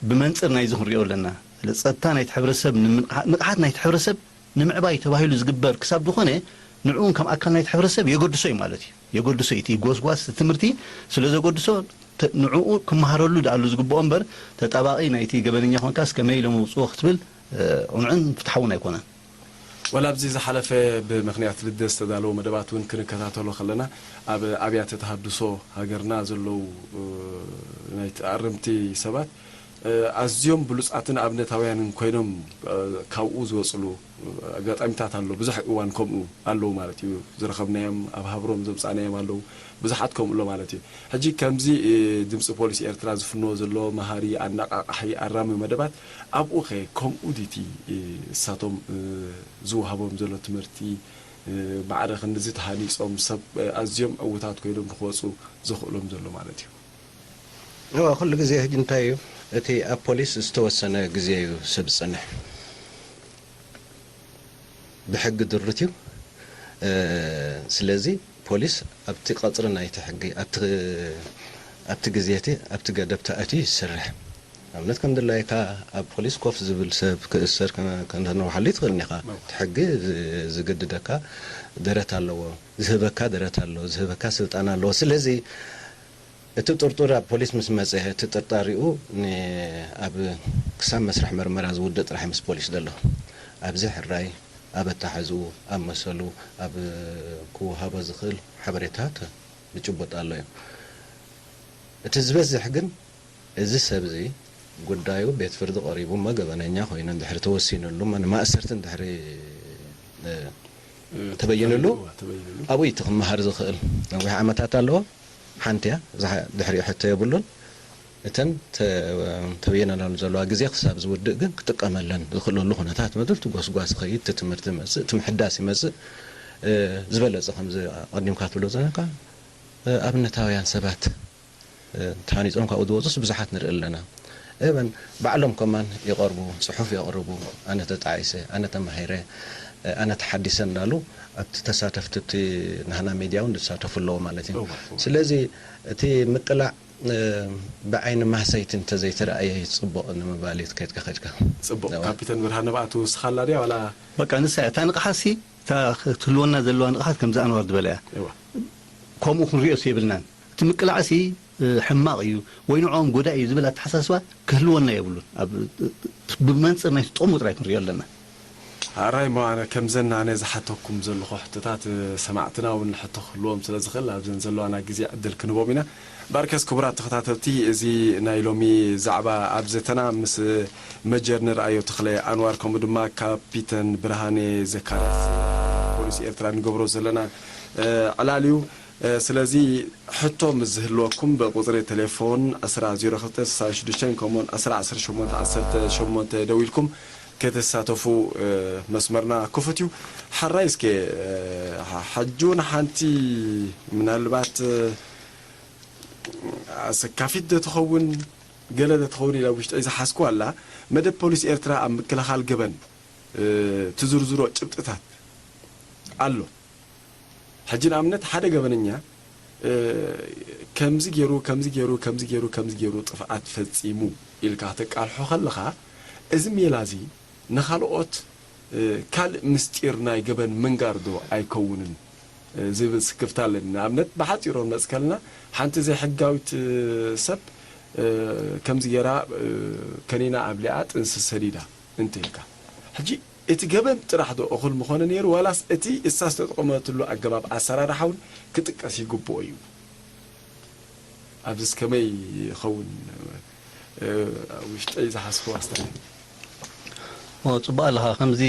ብመንጽር ናይዚ ክንሪኦ ኣለና። ስለ ጸጥታ ናይቲ ሕብረተሰብ ንምንቕሓ-፣ ንቕሓት ናይቲ ሕብረተሰብ ንምዕባይ ተባሂሉ ዝግበር ክሳብ ዝኾነ ንዕኡን ከም ኣካል ናይቲ ሕብረተሰብ የገድሶ እዩ ማለት እዩ። የገድሶ እዩ። እቲ ጎስጓስ፣ እቲ ትምህርቲ ስለ ዘገድሶ ተ-፣ ንዕኡ ክመሃረሉ ደኣሉ ዝግብኦ እምበር ተጣባቒ ናይቲ ገበነኛ ኮንካስ ከመይ ኢሎም ኣውጽዎ ክትብል እ፣ ቅኑዕን ፍትሓውን ኣይኮነን። ወላ ኣብዚ ዝሓለፈ ብምኽንያት ልደት ዝተዳለወ መደባት እውን ክንከታተሎ ከለና ኣብ ኣብያተ ተሃድሶ ሃገርና ዘለዉ እ፣ ናይ ተኣረምቲ ሰባት እ፣ ኣዝዮም ብሉጻትን ኣብነታውያንን ኮይኖም እ፣ ካብኡ ዝወጽሉ እ፣ ኣጋጣሚታት ኣሎ። ብዙሕ እዋን ከምኡ ኣለዉ ማለት እዩ። ዝረኸብናዮም ኣብ ሃብሮም ዘምጻእናዮም ኣለዉ። ብዙሓት ከምኡ ኣሎ ማለት እዩ። ሕጂ ከምዚ እ፣ ድምጺ ፖሊስ ኤርትራ ዝፍንዎ ዘሎ መሃሪ፣ ኣነቓቓሒ፣ ኣራሚ መደባት ኣብኡ ኸ ከምኡ ድዩ እቲ እ፣ እሳቶም እ፣ ዝወሃቦም ዘሎ ትምህርቲ እ፣ ማዕረ ክንድዚ ተሃኒጾም ሰብ እ፣ ኣዝዮም ዕዉታት ኮይኖም ንክወጹ ዘኽእሎም ዘሎ ማለት እዩ? እወ፣ ኩሉ ግዜ ሕጂ እንታይ እዩ፣ እቲ ኣብ ፖሊስ ዝተወሰነ ግዜ እዩ ሰብ ዝጸንሕ፣ ብሕጊ ድሩት እዩ። እ፣ ስለዚ ፖሊስ ኣብቲ ቀጽሪ ናይቲ ሕጊ፣ ኣብቲ፣ ኣብቲ ግዜ እቲ፣ ኣብቲ ገደብ ተኣትዩ ይሰርሕ። ንኣብነት ከም ድላይካ ኣብ ፖሊስ ኮፍ ዝብል ሰብ ክእሰር ከ-፣ ከተንውሓሉ ትኽእል ኢኻ። እወ። እቲ ሕጊ ዝ-፣ ዝግድደካ ደረት ኣለዎ፣ ዝህበካ ደረት ኣሎ፣ ዝህበካ ስልጣን ኣለዎ። ስለዚ እቲ ጥርጡር ኣብ ፖሊስ ምስ መጸ፣ እቲ ጠርጣሪኡ ን-፣ ኣብ ክሳብ መስርሕ መርመራ ዝውድእ ጥራሕ ምስ ፖሊስ ዘሎ። ኣብዚ ሕራይ ኣብ ኣተሓሕዝኡ፣ ኣብ መሰሉ፣ ኣብ ክወሃቦ ዝኽእል ሓበሬታት ብጭቡጥ ኣሎ እዩ። እቲ ዝበዝሕ ግን እዚ ሰብ እዚ ጉዳዩ ቤት ፍርዲ ቀሪቡ እሞ ገበነኛ ኮይኑ እንድሕሪ ተወሲኑሉ እሞ ንማእሰርቲ እንድሕሪ እ፣ ተበይንሉ ተበይንሉ። ኣብኡ እዩ እቲ ክመሃር ዝኽእል። ነዊሕ ዓመታት ኣለዎ። ሓንቲ እያ። እዛ ድሕሪኡ ሕቶ የብሉን። እተን ተ-፣ ተበይነናሉ ዘለዋ ግዜ ክሳብ ዝውድእ ግን ክጥቀመለን ዝኽእለሉ ኩነታት መድል እቲ ጎስጓስ ይኸይድ፣ እቲ ትምህርቲ ይመጽእ፣ እቲ ምሕዳስ ይመጽእ። እ፣ ዝበለጸ ከምዚ ኣቐዲምካ ትብሎ ዘለካ፣ እ፣ ኣብነታውያን ሰባት፣ እ፣ ተሃኒጾም ካብኡ ዝወጹስ ብዙሓት ንርኢ ኣለና። እበን ባዕሎም ከማን ይቐርቡ፣ ጽሑፍ የቕርቡ፣ ኣነ ተጣዒሰ፣ ኣነ ተማሂረ፣ ኣነ ተሓዲሰ እንዳሉ ኣብቲ ተሳተፍቲ፣ እቲ ናህና ሜድያ እውን ዝሳተፉ ኣለዎ ማለት እዩ። እወ፣ እወ። ስለዚ እቲ ምቅላዕ፣ እ፣ ብዓይኒ ማህሰይቲ እንተዘይተረኣየ እዩ ጽቡቕ ንምባል እዩ፣ ከድካ ከድካ። ጽቡቕ። እወ። ካፒተን ብርሃነ፣ ብኣቱ ንስኻ ኣላ ድያ ዋላ? በቃ ንሳ እያ። እታ ንቕሓትሲ፣ እታ ክትህልወና ዘለዋ ንቕሓት ከምዚ ኣንዋር ዝበላ እያ። እወ። ከምኡ ክንሪኦስ የብልናን። እቲ ምቅላዕሲ፣ እ፣ ሕማቕ እዩ ወይ ንዕኦም ጎዳኢ እዩ ዝብል ኣተሓሳስባ ክህልወና የብሉን። ኣብ፣ ብመንጽር ናይቲ ጥቕሙ ጥራይ ክንሪኦ ኣለና። ኣራይ እሞ ኣነ ከምዘን ኣነ ዝሓተኩም ዘለኹ ሕቶታት፣ እ፣ ሰማዕትና እውን ሕቶ ክህልዎም ስለ ዝኽእል ኣብዘን ዘለዋና ግዜ ዕድል ክንህቦም ኢና። ባርከስ ክቡራት ተኸታተልቲ፣ እዚ ናይ ሎሚ ዛዕባ ኣብ ዘተና ምስ መጀር ንርኣዮ ተኽለ ኣንዋር ከምኡ ድማ ካፒተን ብርሃኔ ዘካርያስ ፖሊስ ኤርትራ ንገብሮ ዘለና፣ እ፣ ዕላል እዩ። እ፣ ስለዚ ሕቶ ምስ ዝህልወኩም ብቁጽሪ ቴሌፎን ዕስራ ዜሮ ክልተ ስሳ ሽዱሽተ ከምኡውን ዕስራ ዓሰርተ ሸሞንተ ዓሰርተ ሸሞንተ ደዊልኩም ክትሳተፉ፣ እ፣ መስመርና ክፉት እዩ። ሓራይ እስከ፣ እ፣ ሓ-፣ ሕጂ እውን ሓንቲ ምናልባት፣ እ፣ ኣሰካፊት ዶ ትኸውን፣ ገለ ዶ ትኸውን ኢላ ውሽጠይ ዝሓዝኩ ኣላ። መደብ ፖሊስ ኤርትራ ኣብ ምክልኻል ገበን፣ እ፣ ትዝርዝሮ ጭብጥታት ኣሎ። ሕጂ ንኣብነት ሓደ ገበነኛ፣ እ፣ ከምዚ ገይሩ፣ ከምዚ ገይሩ፣ ከምዚ ገይሩ፣ ከምዚ ገይሩ ጥፍኣት ፈጺሙ ኢልካ ከተቃልሖ ከለኻ፣ እዚ ሜላ እዚ ንኻልኦት፣ እ፣ ካልእ ምስጢር ናይ ገበን ምንጋር ዶ ኣይከውንን? እ፣ ዝብል ስክፍታ ኣለኒ። ንኣብነት ብሓጺሩ ክንመጽእ ከለና፣ ሓንቲ ዘይሕጋዊት፣ እ፣ ሰብ፣ እ፣ ከምዚ ገይራ፣ እ፣ ከኒና ኣብሊዓ ጥንሲ ሰዲዳ እንተ ኢልካ፣ ሕጂ እቲ ገበን ጥራሕ ዶ እኹል ምኾነ ነይሩ፣ ዋላስ እቲ እሳ ዝተጠቐመትሉ ኣገባብ ኣሰራርሓ እውን ክጥቀስ ይግብኦ እዩ? ኣብዚስ ከመይ ይኸውን? እ፣ ኣብ ውሽጠይ ዝሓዝክዎ ኣስተያየት። ኦ፣ ጽቡቕ ኣለኻ። ከምዚ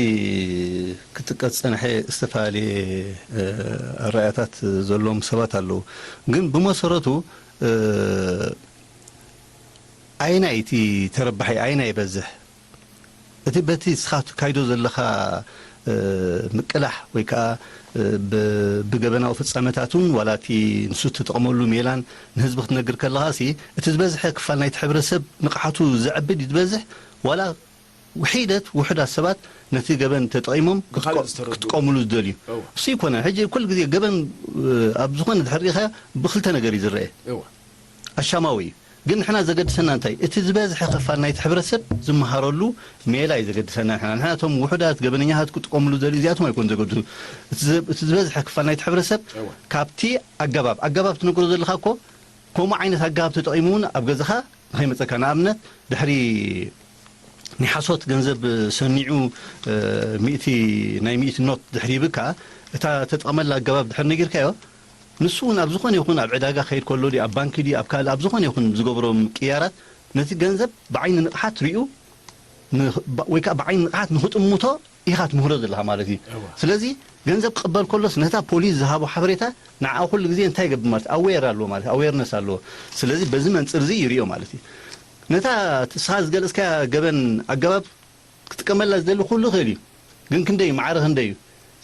ክጥቀስ ዝጸንሐ ዝተፈላለየ፣ እ፣ ኣረኣእያታት ዘለዎም ሰባት ኣለዉ። ግን ብመሰረቱ፣ እ፣ ኣየናይ እቲ ተረባሒ፣ ኣየናይ ይበዝሕ? እቲ በቲ ንስኻ ትካይዶ ዘለኻ፣ እ፣ ምቅላሕ ወይ ከኣ፣ እ፣ ብ-፣ ብገበናዊ ፍጻመታቱን ዋላ እቲ ንሱ እትጥቀመሉ ሜላን ንህዝቢ ክትነግር ከለኻሲ፣ እቲ ዝበዝሐ ክፋል ናይቲ ሕብረተሰብ ንቕሓቱ ዘዕቢ ድዩ ዝበዝሕ ዋላ ውሒደት ውሑዳት ሰባት ነቲ ገበን ተጠቒሞም ብኻልእ ክትቆ-፣ ዝተረድኡ። ክጥቀሙሉ ዝደልዩ? እወ። እሱ ይኮነ። ሕጂ ኩሉ ግዜ ገበን፣ እ፣ ኣብ ዝኾነ ድሕር ርኢኻዮ ብኽልተ ነገር እዩ ዝረአ። እወ። ኣሻማዊ እዩ። ግን ንሕና ዘገድሰና እንታይ? እቲ ዝበዝሐ ክፋል ናይቲ ሕብረተሰብ ዝመሃረሉ ሜላ እዩ ዘገድሰና ንሕና። ንሕና እቶም ውሑዳት ገበነኛታት ክጥቀሙሉ ዘድልዩ እዚኣቶም ኣይኮን ዘገድሱ። እቲ ዘ-፣ እቲ ዝበዝሐ ክፋል ናይቲ ሕብረተሰብ እወ። ካብቲ ኣገባብ፣ ኣገባብ ትነግሮ ዘለኻ እኮ ከምኡ ዓይነት ኣገባብ ተጠቒሙ እውን ኣብ ገዛኻ ንኸይመጸካ። ንኣብነት ድሕሪ ናይ ሓሶት ገንዘብ ሰኒዑ፣ እ፣ ሚእቲ፣ ናይ ሚእቲ ኖት ድሕሪ ይብካ፣ እታ ተጠቐመላ ኣገባብ ድሕሪ ነጊርካዮ፣ ንሱ እውን ኣብ ዝኾነ ይኹን ኣብ ዕዳጋ ክኸይድ ከሎ ድዩ፣ ኣብ ባንኪ ድዩ፣ ኣብ ካልእ፣ ኣብ ዝኾነ ይኹን ዝገብሮ ምቅያራት፣ ነቲ ገንዘብ ብዓይኒ ንቕሓት ሪኡ፣ ን-፣ ባ-፣ ወይ ከኣ ብዓይኒ ንቕሓት ንኽጥምቶ ኢኻ ትምህሮ ዘለኻ ማለት እዩ። እወ። ስለዚ ገንዘብ ክቕበል ከሎስ ነታ ፖሊስ ዝሃቦ ሓበሬታ ንዓ ኩሉ ግዜ እንታይ ይገብር ማለት ኣዌር ኣለዎ ማለት ኣዌርነስ ኣለዎ። ስለዚ በዚ መንጽር እዚ ይሪኦ ማለት እዩ። ነታ ንስኻ ዝገለጽካያ ገበን ኣገባብ ክጥቀመላ ዝደሊ ኩሉ ይኽእል እዩ። ግን ክንደይ እዩ? ማዕረ ክንደይ እዩ?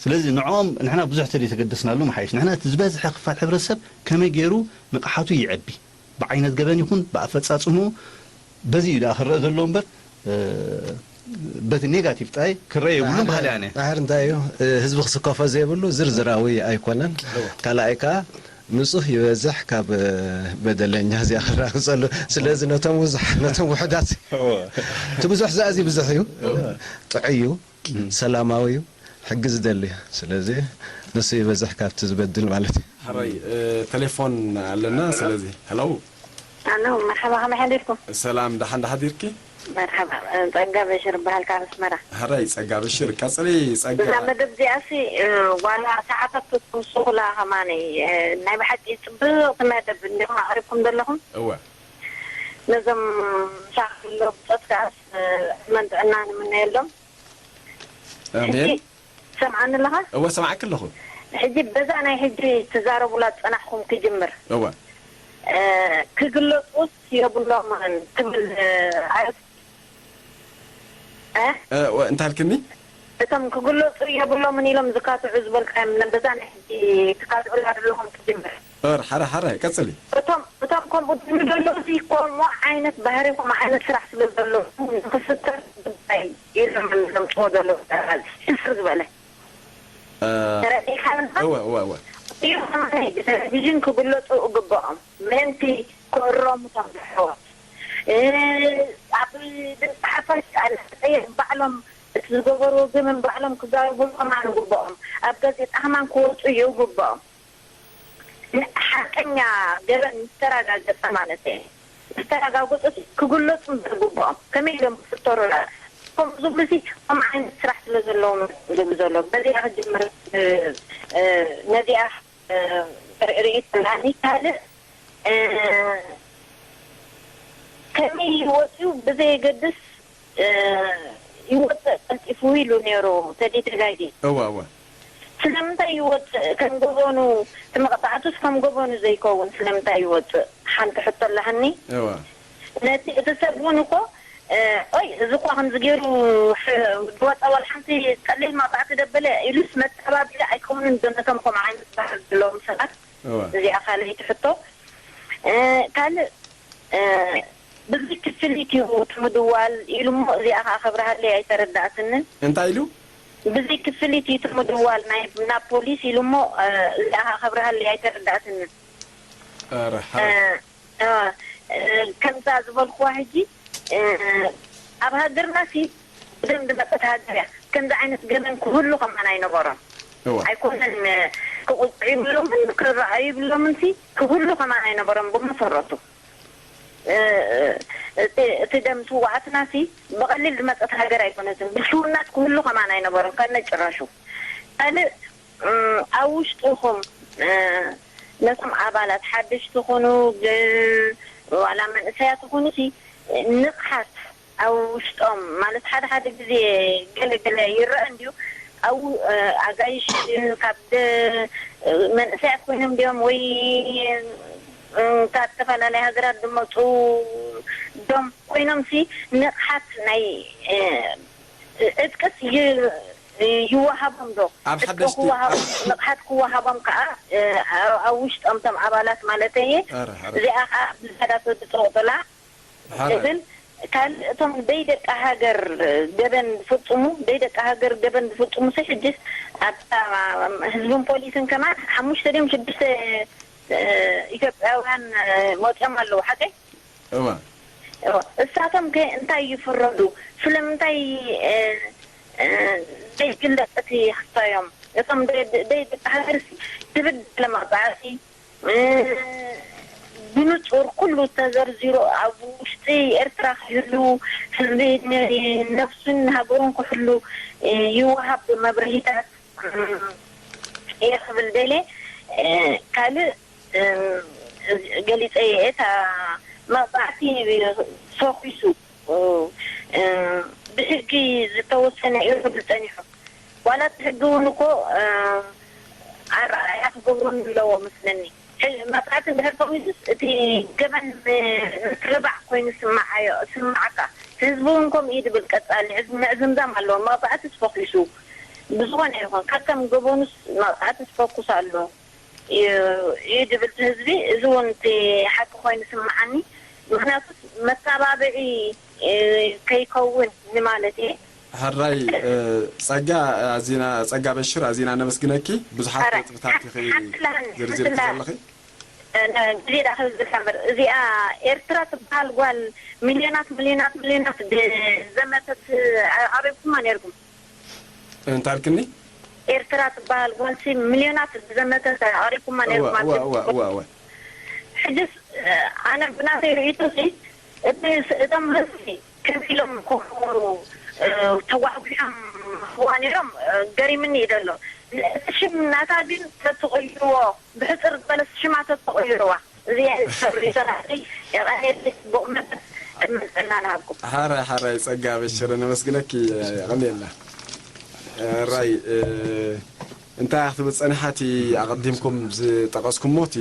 ስለዚ ንዕኦም ንሕና ብዙሕ ተዘይተገደስናሉ ምሓይሽ። ንሕና እቲ ዝበዝሐ ክፋል ሕብረተሰብ ከመይ ገይሩ ንቕሓቱ ይዐቢ፣ ብዓይነት ገበን ይኹን ብኣፈጻጽምኡ፣ በዚ እዩ ደኣ ክረአ ዘለዎ እምበር፣ እ፣ በቲ ኔጋቲቭ ጥራይ ክረአ የብሉን በሃሊ ኣነ። ድሕር እንታይ እዩ፣ እ፣ ህዝቢ ክስከፎ ዘይብሉ ዝርዝራዊ ኣይኮነን። እወ። ካልኣይ ከኣ ንጹህ ይበዝሕ ካብ፣ እ፣ በደለኛ እዚኣ ክረጋግጸሉ። ስለዚ ነቶም ውዙሕ-፣ ነቶም ውሑዳት እወ። እቲ ብዙሕ ዝኣዚ ብዙሕ እዩ። እወ። ጥዑይ እዩ። እም። ሰላማዊ እዩ። ሕጊ ዝደሊ እዩ። ስለዚ ንሱ ይበዝሕ ካብቲ ዝበድል ማለት እዩ። ሕራይ፣ እ፣ ቴሌፎን ኣለና። ስለዚ፣ ሄሎ። ኣሎ፣ መርሓባ፣ ከመይ ሓዲርኩም? ሰላም፣ ደሓን ዶ ሓዲርኪ? መርሓባ፣ ጸጋ በሽር እበሃል ካብ ኣስመራ። ሕራይ፣ ጸጋ በሽር፣ ቀጽሊ፣ ጸጋ። እዛ መደብ እዚኣሲ፣ እ፣ ዋላ ሰዓታት ትውስኹላ ከማኒ፣ እ፣ ናይ ብሓቂ ጽብቕቲ መደብ እንዲኹም ኣቕሪብኩም ዘለኹም። እወ። ነዞም ምሳኻ ዘለዉ ብጾት ከኣስ፣ እ፣ ዕድመን ጥዕናን ንምነየሎም። ኣሜን። ሕጂ ትሰምዓኒ ኣለኻ? እወ፣ ሰማዕኪ ኣለኹ። ሕጂ በዛ ናይ ሕጂ ትዛረቡላ ዝጸናሕኩም ክጅምር። እወ። እ፣ ክግለጹስ የብሎምን ትብል፣ እ፣ ኣይ-፣ እ? እ፣ ወ-፣ እንታይ ኣልክኒ? እቶም ክግለጹ የብሎምን ኢሎም ዝካትዑ ዝበልካዮም፣ በዛ ናይ ሕጂ ትካትዑላ ዘለኹም ክጅምር። እወ፣ ሓረ፣ ሓረ፣ ቀጽሊ። እቶም፣ እቶም ከምኡ ዝብሉ ዘለዉ እዚ ከምኡ ዓይነት ባህሪ፣ ከምኡ ዓይነት ስራሕ ስለ ዘለዉ ንኽፍጠር ጉዳይ ኢሎም ዘምፅዎ ዘለዉ። እዚ ሕስር ዝበለ እ፣ ተረዲእካ ኣለኻ? እወ፣ እወ፣ እወ። እዩ ከማኒ ብቴሌቪዥን ክግለፁ እግበኦም ምእንቲ ክእረሙ እቶም ኣሕዋት። እ፣ ኣብ ድምፂ ሓፋሽ ኣለ ባዕሎም እቲ ዝገበርዎ ገበን ባዕሎም ክዛረቡ ከማን ይግበኦም። ኣብ ጋዜጣ ከማን ክወፁ ይግበኦም። ን-፣ ሓቀኛ ገበን ምስ ተረጋገፀ ማለት እየ። ምስ ተረጋገፁ ክግለፁ እምበር ግበኦም። ከመይ ኢሎም ክፍተሩ ላ-፣ ከምኡ ዝብሉ ሲ፣ ከምኡ ዓይነት ስራሕ ስለ ዘለዎም ዝብሉ ዘሎ። በዚኣ ክጅምር፣ እ፣ እ፣ ነዚኣ፣ እ፣ ርኢ-፣ ርእይቶ ኣለኒ። ካልእ፣ እ፣ ከመይ ይወፅዩ ብዘየገድስ እ፣ ይወፅእ ቀልጢፉ ኢሉ ነይሩ ተዲ ተጋጊ። እወ፣ እወ። ስለምንታይ ይወፅእ? ከም ገበኑ፣ እቲ መቕፃዕቱስ ከም ገበኑ ዘይከውን ስለምንታይ ይወፅእ? ሓንቲ ሕቶ ኣለሃኒ። እወ። ነቲ፣ እቲ ሰብ እውን እኮ፣ እ፣ ኦይ፣ እዚ እኳ ከምዚ ገይሩ ሕ-፣ ዝወፀ ዋላ ሓንቲ ቀሊል መቕፃዕቲ ደበለ ኢሉስ መተባብዒ ኣይከውንን ዶ ነቶም ከምኡ ዓይነት ባህሪ ዘለዎም ሰባት? እወ። እዚኣ ካልኣይቲ ሕቶ። እ፣ ካልእ እ፣ ብዘይ ክፍሊት እዩ እቲ ምድዋል ኢሉ እሞ፣ እዚኣ ኸዓ ከብርሃለይ ኣይተረዳእትንን። እንታይ ኢሉ? ብዘይ ክፍሊት እዩ እቲ ምድዋል ናይ፣ ናብ ፖሊስ ኢሉ እሞ፣ እ፣ እዚኣ ኸዓ ከብርሃለይ ኣይተረዳእትንን። ኧረ፣ እ፣ ሓራይ። እ፣ እ፣ ከምዛ ዝበልኩዋ ሕጂ፣ እ፣ ኣብ ሃገርና ሲ ብደም ዝመጸት ሃገር እያ። ከምዚ ዓይነት ገበን ክህሉ ከማን ኣይነበሮን። እዋ። ኣይኮነን፣ እ፣ ክቑፅዑ ይብሎምን ክረኣዩ ይብሎምን ሲ ክህሉ ከማን ኣይነበሮን ብመሰረቱ። እ፣ እቲ፣ እቲ ደም ስውኣትና ሲ ብቐሊል ዝመጸት ሃገር ኣይኮነትን። ብልሽውናት ክህሉ ከማን ኣይነበሮን ከነ ጭራሹ። ካልእ፣ እ፣ ኣብ ውሽጥኹም፣ እ፣ ነቶም ኣባላት ሓደሽቲ ትኹኑ፣ ግ-፣ ዋላ መንእሰያት ትኹኑ ሲ ንቕሓት ኣብ ውሽጦም፣ ማለት ሓደ ሓደ ግዜ ገለ ገለ ይረአ እንድዩ። ኣብ፣ እ፣ ኣጋይሽ ካብ ደ-፣ መንእሰያት ኮይኖም ድዮም ወይ፣ እ፣ ካብ ዝተፈላለያ ሃገራት ዝመጹ ዶም ኮይኖም ሲ ንቕሓት ናይ፣ እ፣ ዕጥቅስ ይ-፣ ይወሃቦም ዶ? ኣብ ዕጥቂ ሓደሽቲ ክወሃቦም፣ ኣብ ንቕሓት ክወሃቦም ከኣ፣ እ፣ ኣብ፣ ኣብ ውሽጦም እቶም ኣባላት ማለተይ እየ። ኣረ፣ ኣረ። እዚኣ ከኣ ብዝያዳ ተድጥቕጥላ። ሓራይ። ግን ካልእ እቶም ደይ ደቂ ሃገር ገበን ዝፍጽሙ፣ ደይ ደቂ ሃገር ገበን ዝፍጽሙ ሲ ሕጅስ ኣብታ ህዝብን ፖሊስን ከማን ሓሙሽተ ድዮም ሽዱሽተ፣ እ፣ ኢትዮጵያውያን፣ እ፣ መጺኦም ኣለዉ፣ ሓቀይ? እዋ። እዋ። እሳቶም ከ እንታይ ይፍረዱ? ስለምንታይ፣ እ፣ እ፣ ዘይግለጽ እቲ ክስታዮም? እቶም ደይ፣ ደይ ደቂ ሃገር ሲ ድብድ ለመቕጻዕቲ እ፣ ብንጹር ኩሉ ተዘርዚሩ ኣብ ውሽጢ ኤርትራ ክህሉ፣ ህዝቢ ን-፣ ነፍሱን ሃገሩን ክሕሉ፣ እ፣ ይወሃብ መብርሂታት፣ እ፣ እየ ክብል ደልየ። እ፣ ካልእ፣ እ፣ ገሊጸ እየ። እታ መቕጻዕቲ ፈኺሱ፣ እ፣ እ፣ ብሕጊ ዝተወሰነ እዩ ክብል ጸኒሑ። ዋላ እቲ ሕጊ እውን እኮ፣ እ፣ ኣረኣእያ ክገብረሉ ኣለዎ መስለኒ። ሕ-፣ መቕጻዕቲ እንድሕር ፈኺሱስ እቲ ገበን ም-፣ ምትብባዕ ኮይኑ ስምዓዮ፣ ስምዓካ። ህዝቢ እውን ከምኡ እዩ ዝብል ቀጻሊ። እዚ ምዕዝምዛም ኣለዎ። መቕጻዕትስ ፈኺሱ። ብዝኾነ ይኹን፣ ካብቶም ገበኑስ መቕጻዕትስ ፈኩስ ኣሎ። እዩ፣ እዩ ዝብል እቲ ህዝቢ። እዚ እውን እቲ ሓቂ ኮይኑ ስምዓኒ። ምኽንያቱ መተባብዒ፣ እ፣ ከይከውን ንማለት እየ። ሕራይ፣ እ፣ ጸጋ፣ ኣዚና፣ ጸጋ በሽር፣ ኣዚና ነመስግነኪ። ብዙሓት ሕራይ። ነጥብታት ኢኺ ሓንቲ ለሃኒ፣ ዝርዝር ሓንቲ ለሃኒ። ዘለኺ። እ፣ ነ-፣ ግዜ ዳ ክህብ ዝሓምር። እዚኣ ኤርትራ ትበሃል ጓል ሚልዮናት፣ ሚልዮናት፣ ሚልዮናት ድ-፣ ዘመተት፣ እ፣ ኣቕሪብኩማ ነይርኩም። እንታይ ኣልክኒ? ኤርትራ ትበሃል ጓልሲ ሚልዮናት ብዘመተ ኣቕሪብኩማ እወ፣ ነይርኩም እወ፣ ኣብቲ እወ፣ እወ፣ እወ። ሕጅስ፣ እ፣ ኣነ ብናተይ ርእይቶሲ፣ እቲ ስ-፣ እቶም ህዝቢ ከመይ ኢሎም ክኾኑ፣ እ፣ ተጓጒሖም ክዋ ነይሮም፣ እ፣ ገሪምኒ እዩ ዘሎ። እቲ ሽም ናታ ግን ተትቕይርዎ፣ ብሕጽር ዝበለስ ሽማ ተትቕይርዋ። እዚኣ ዝሰሩ ይሰራሕቲ የቐኔልቲ ጽቡቕ መጠን መጸና ንሃብኩም። ሓራይ፣ ሓራይ ጸጋ በሽር፣ ነመስግነኪ፣ የቐኔልና። ራይ፣ እ፣ እንታይ ክትብል ጸኒሓ፣ እቲ ኣቐዲምኩም ዝጠቐስኩሞ፣ እቲ፣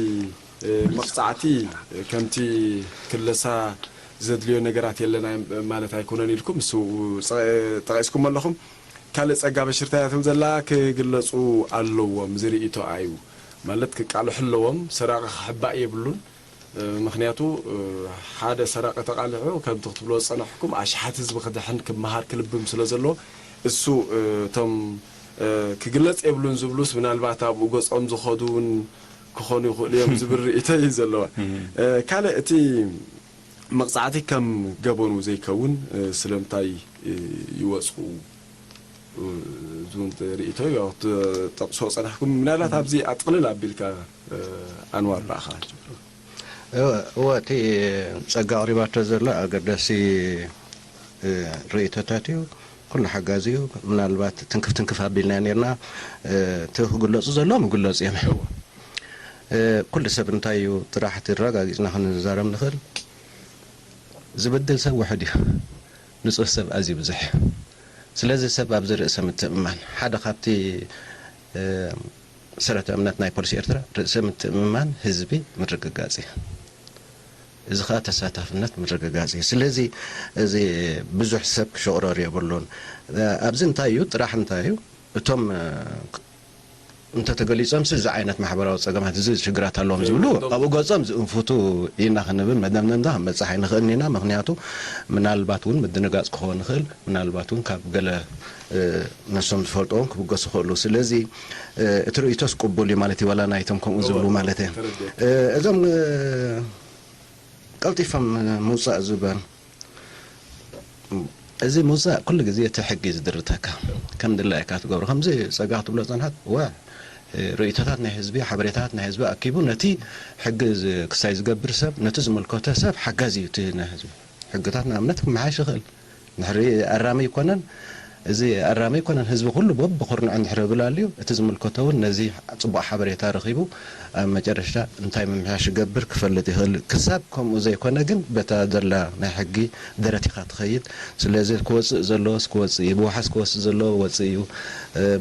እ፣ መቕጻዕቲ፣ ከምቲ ክለሳ ዘድልዮ ነገራት የለናይ ማለት ኣይኮነን ኢልኩም፣ እሱ ጸ-፣ ጠቒስኩም ኣለኹም። ካልእ ጸጋ በሽር እንታይ እያ ትብል ዘላ፣ ክግለጹ ኣለዎም፣ ዝርእይቶ ኣዩ። ማለት ክቃልሑ ኣለዎም፣ ሰራቒ ክሕባእ የብሉን። ምኽንያቱ ሓደ ሰራቒ ተቓሊዑ ከምቲ ክትብሎ ዝጸናሕኩም ኣሽሓት ህዝቢ ክድሕን ክመሃር ክልብም ስለ ዘለዎ እሱ እቶም ክግለጽ የብሉንስ ምናልባት ኣብኡ ገጾም ዝኸዱ እውን ክኾኑ ይኽእሉ እዮም ዝብል ርእይቶ እዩ ዘለዋ። ካልእ እቲ መቕጻዕቲ ከም ገበኑ ዘይከውን ስለምንታይ ይወጽኡ ዝውን ርእይቶ እዩ። ያው ትጠቕሶ ጸናሕኩም ምናልባት ኣብዚ ኣጥቕልል ኣቢልካ ኣንዋር ንዓኻ። እወ፣ እቲ ጸጋ ኣቕሪባቶ ዘላ ኣገዳሲ ርእይቶታት እዩ። ኩሉ ሓጋዚ እዩ። ምናልባት ትንክፍ ትንክፍ ኣቢልና ኔርና፣ እቲ ክግለጹ ዘለዎም ይግለጹ እዮም። ኩሉ ሰብ እንታይ እዩ ጥራሕ እቲ ኣረጋጊጽና ክንዛረብ ንኽእል። ዝብድል ሰብ ውሑድ እዩ፣ ንጹህ ሰብ ኣዝዩ ብዙሕ እዩ። ስለዚ ሰብ ኣብዚ ርእሰ ምትእምማን ሓደ ካብቲ መሰረተ እምነት ናይ ፖሊሲ ኤርትራ ርእሰ ምትእምማን ህዝቢ ምርግጋጽ እዩ። እዚ ኸኣ ተሳታፍነት ምርግጋጽ እዩ። ስለዚ እዚ ብዙሕ ሰብ ክሽቕረር የብሉን። ኣብዚ እንታይ እዩ ጥራሕ እንታይ እዩ እቶም እንተተገሊጾም እዚ ዓይነት ማሕበራዊ ጸገማት እዚ ሽግራት ኣለዎም ዝብሉ ኣብኡ ገጾም ዝእንፍቱ ኢና ክንብል መደምደምታ ክንበጽሕ ኣይንኽእልን ኢና። ምኽንያቱ ምናልባት እውን ምድንጋጽ ክኸውን ይኽእል፣ ምናልባት እውን ካብ ገለ ነሶም ዝፈልጥዎም ክብገሱ ይኽእሉ። ስለዚ እቲ ርእይቶስ ቅቡል እዩ ማለት እዩ፣ ዋላ ናይቶም ከምኡ ዝብሉ ማለት እየ። እዞም ቀልጢፎም ምውጻእ ዝበል እዚ ምውጻእ ኩሉ ግዜ እቲ ሕጊ እዩ ዝድርተካ፣ ከም ድላይካ ትገብሮ። ከምዚ ጸጋ ክትብሎ ዝጸንሐት እወ ርእይቶታት ናይ ህዝቢ፣ ሓበሬታታት ናይ ህዝቢ ኣኪቡ ነቲ ሕጊ ክሳይ ዝገብር ሰብ፣ ነቲ ዝምልከቶ ሰብ ሓጋዚ እዩ እቲ ናይ ህዝቢ። ሕግታት ንኣብነት ክመሓየሽ ይኽእል። ድሕሪ ኣራሚ ኣይኮነን፣ እዚ ኣራሚ ኣይኮነን፣ ህዝቢ ኩሉ በብኹርንዑ እንድሕር ይብል ኣልዩ፣ እቲ ዝምልከቶ እውን ነዚ ጽቡቕ ሓበሬታ ረኺቡ ኣብ መጨረሽታ እንታይ ምምሕያሽ ይገብር ክፈልጥ ይኽእል። ክሳብ ከምኡ ዘይኮነ ግን በታ ዘላ ናይ ሕጊ ደረት ኢኻ ትኸይድ። ስለዚ ክወጽእ ዘለዎስ ክወጽእ እዩ፣ ብዋሕስ ክወጽእ ዘለዎ ወጽእ እዩ፣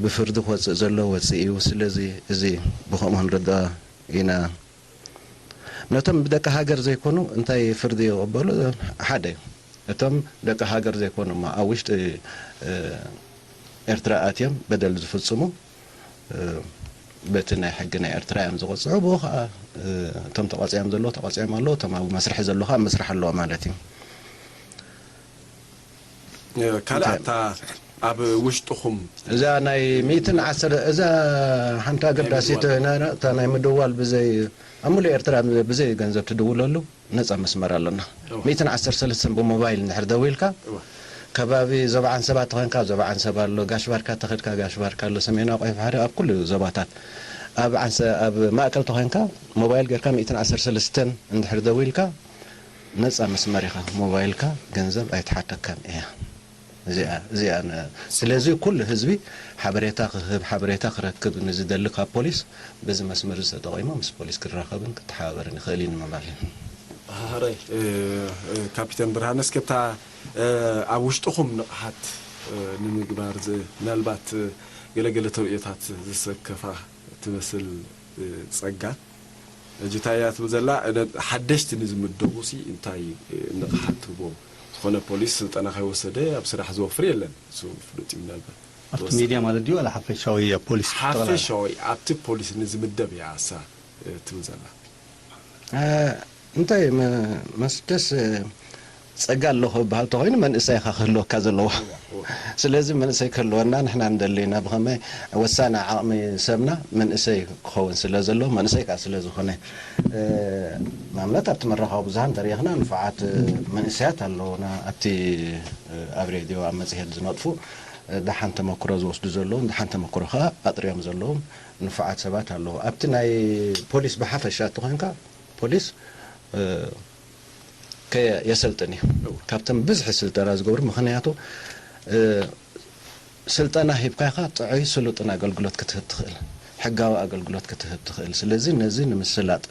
ብፍርዲ ክወጽእ ዘለዎ ወጽእ እዩ። ስለዚ እዚ ብኸምኡ ክንርድኦ ኢና። ነቶም ብደቂ ሃገር ዘይኮኑ እንታይ ፍርዲ ይቕበሉ? ሓደ እዩ። እቶም ደቂ ሃገር ዘይኮኑ እሞ ኣብ ውሽጢ ኤርትራ ኣትዮም በደል ዝፍጽሙ በቲ ናይ ሕጊ ናይ ኤርትራ እዮም ዝቐጽዑ። ብኡ ኸዓ እቶም ተቐጺዖም ዘለዉ ተቐጺዖም ኣለዉ፣ እቶም ኣብ መስርሒ ዘለዉ ኸዓ ኣብ መስርሒ ኣለዉ ማለት እዩ። ካልእ ኣብታ ኣብ ውሽጥኹም እዛ ናይ ሚእትን ዓሰርተ እዛ ሓንቲ ኣገዳሲት እታ ናይ ምድዋል ብዘይ ኣብ ሙሉእ ኤርትራ ብዘይ ገንዘብ ትድውለሉ ነጻ መስመር ኣለና። ሚእትን ዓሰርተ ሰለስተን ብሞባይል እንድሕር ደዊልካ ከባቢ ዞባ ዓንሰባ ተኾይንካ ኣብ ዞባ ዓንሰባ ኣሎ፣ ጋሽ ባርካ ተኸድካ ጋሽ ባርካ ኣሎ፣ ሰሜናዊ ቀይሕ ባሕሪ ኣብ ኩሉ ዞባታት ኣብ ዓንሰ ኣብ ማእከል ተኾይንካ ሞባይል ጌርካ ሚእትን ዓሰርተ ሰለስተን እንድሕር ደዊልካ ነጻ መስመር ኢኻ። ሞባይልካ ገንዘብ ኣይትሓተካን እያ። እዚኣ እዚኣ ነ- ስለዚ ኩሉ ህዝቢ ሓበሬታ ክህብ ሓበሬታ ክረክብ ንዝደሊ ካብ ፖሊስ በዚ መስመር እዚ ተጠቒሙ ምስ ፖሊስ ክራኸብን ክተሓባበርን ይኽእል እዩ ንምባል እዩ። ሃረይ ካፒተን ብርሃነ እስከ ብታ ኣብ ውሽጥኹም ንቕሓት ንምግባር ምናልባት ገለገለ ተርእዮታት ዝሰከፋ ትመስል ጸጋ ሕጂ እንታይ እያ ትብል ዘላ ሓደሽቲ ንዝምደቡ ሲ እንታይ ንቕሓት ትህቦም ዝኾነ ፖሊስ ስልጠና ከይወሰደ ኣብ ስራሕ ዝወፍር የለን እሱ ፍሉጥ እዩ ምናልባት ኣብቲ ሚድያ ማለት ድዩ ዋላ ሓፈሻዊ ኣብ ፖሊስ ጠቕላላ ሓፈሻዊ ኣብቲ ፖሊስ ንዝምደብ እያ እሳ ትብል ዘላ እንታይ መ- መስደስ ጸጋ ኣለኹ በሃል ተኾይኑ መንእሰይኻ ክህልወካ ዘለዎ ስለዚ መንእሰይ ክህልወና ንሕና ንደሊ ኢና ብኸመይ ወሳኒ ዓቕሚ ሰብና መንእሰይ ክኸውን ስለ ዘለዎ መንእሰይ ከዓ ስለ ዝኾነ ንኣብነት ኣብቲ መራኸቢ ብዙሃን ተሪእኽና ንፉዓት መንእሰያት ኣለውና ኣብቲ ኣብ ሬድዮ ኣብ መፅሄት ዝነጥፉ ደሓን ተመክሮ ዝወስዱ ዘለውን ደሓን ተመክሮ ከዓ ኣጥርዮም ዘለውን ንፉዓት ሰባት ኣለዉ ኣብቲ ናይ ፖሊስ ብሓፈሻ ተኾይንካ ፖሊስ የሰልጥን እዩ ካብቶም ብዝሒ ስልጠና ዝገብሩ ምክንያቱ ስልጠና ሂብካ ኢኻ ጥዑይ ስሉጥን ኣገልግሎት ክትህብ ትኽእል ሕጋዊ ኣገልግሎት ክትህብ ትኽእል ስለዚ ነዚ ንምስላጥ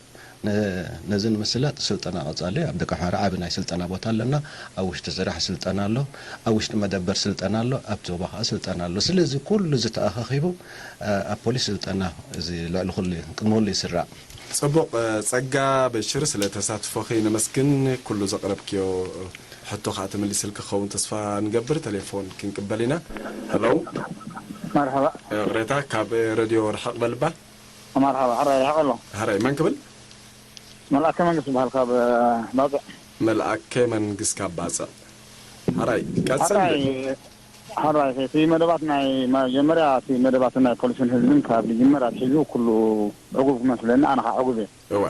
ነዚ ንምስላጥ ስልጠና ቀጻሊ ኣብ ደቂ ሓራ ዓቢ ናይ ስልጠና ቦታ ኣለና ኣብ ውሽጢ ስራሕ ስልጠና ኣሎ ኣብ ውሽጢ መደበር ስልጠና ኣሎ ኣብ ዞባ ከዓ ስልጠና ኣሎ ስለዚ ኩሉ ዝተኣኻኺቡ ኣብ ፖሊስ ስልጠና እዚ ልዕሊ ኩሉ ቅድሚ ኩሉ ይስራዕ። ጽቡቕ ጸጋ በሽር ስለ ተሳትፎኺ ነመስግን። ኩሉ ዘቕረብክዮ ሕቶ ከኣ ተመሊስልኪ ክኸውን ተስፋ ንገብር። ተሌፎን ክንቅበል ኢና። ሄሎ መርሓባ። ይቕሬታ ካብ ረድዮ ርሕቕ በል እባ። መርሓባ ሕራይ ርሕቕ ኣሎ። ሕራይ መን ክብል? መልኣከ መንግስቲ ዝበሃል ካብ ባፅዕ። መልኣከ መንግስቲ ካብ ባፅዕ። ሓራይ ቀፅል። ሓራይ፣ ሓራይ፣ እቲ መደባት ናይ መጀመርያ፣ እቲ መደባት ናይ ፖሊስን ህዝብን ካብ ዝጅመር ኣትሒዙ ኩሉ ዕጉብ ክመስለኒ፣ ኣነ ከዓ ዕጉብ እየ። እወ።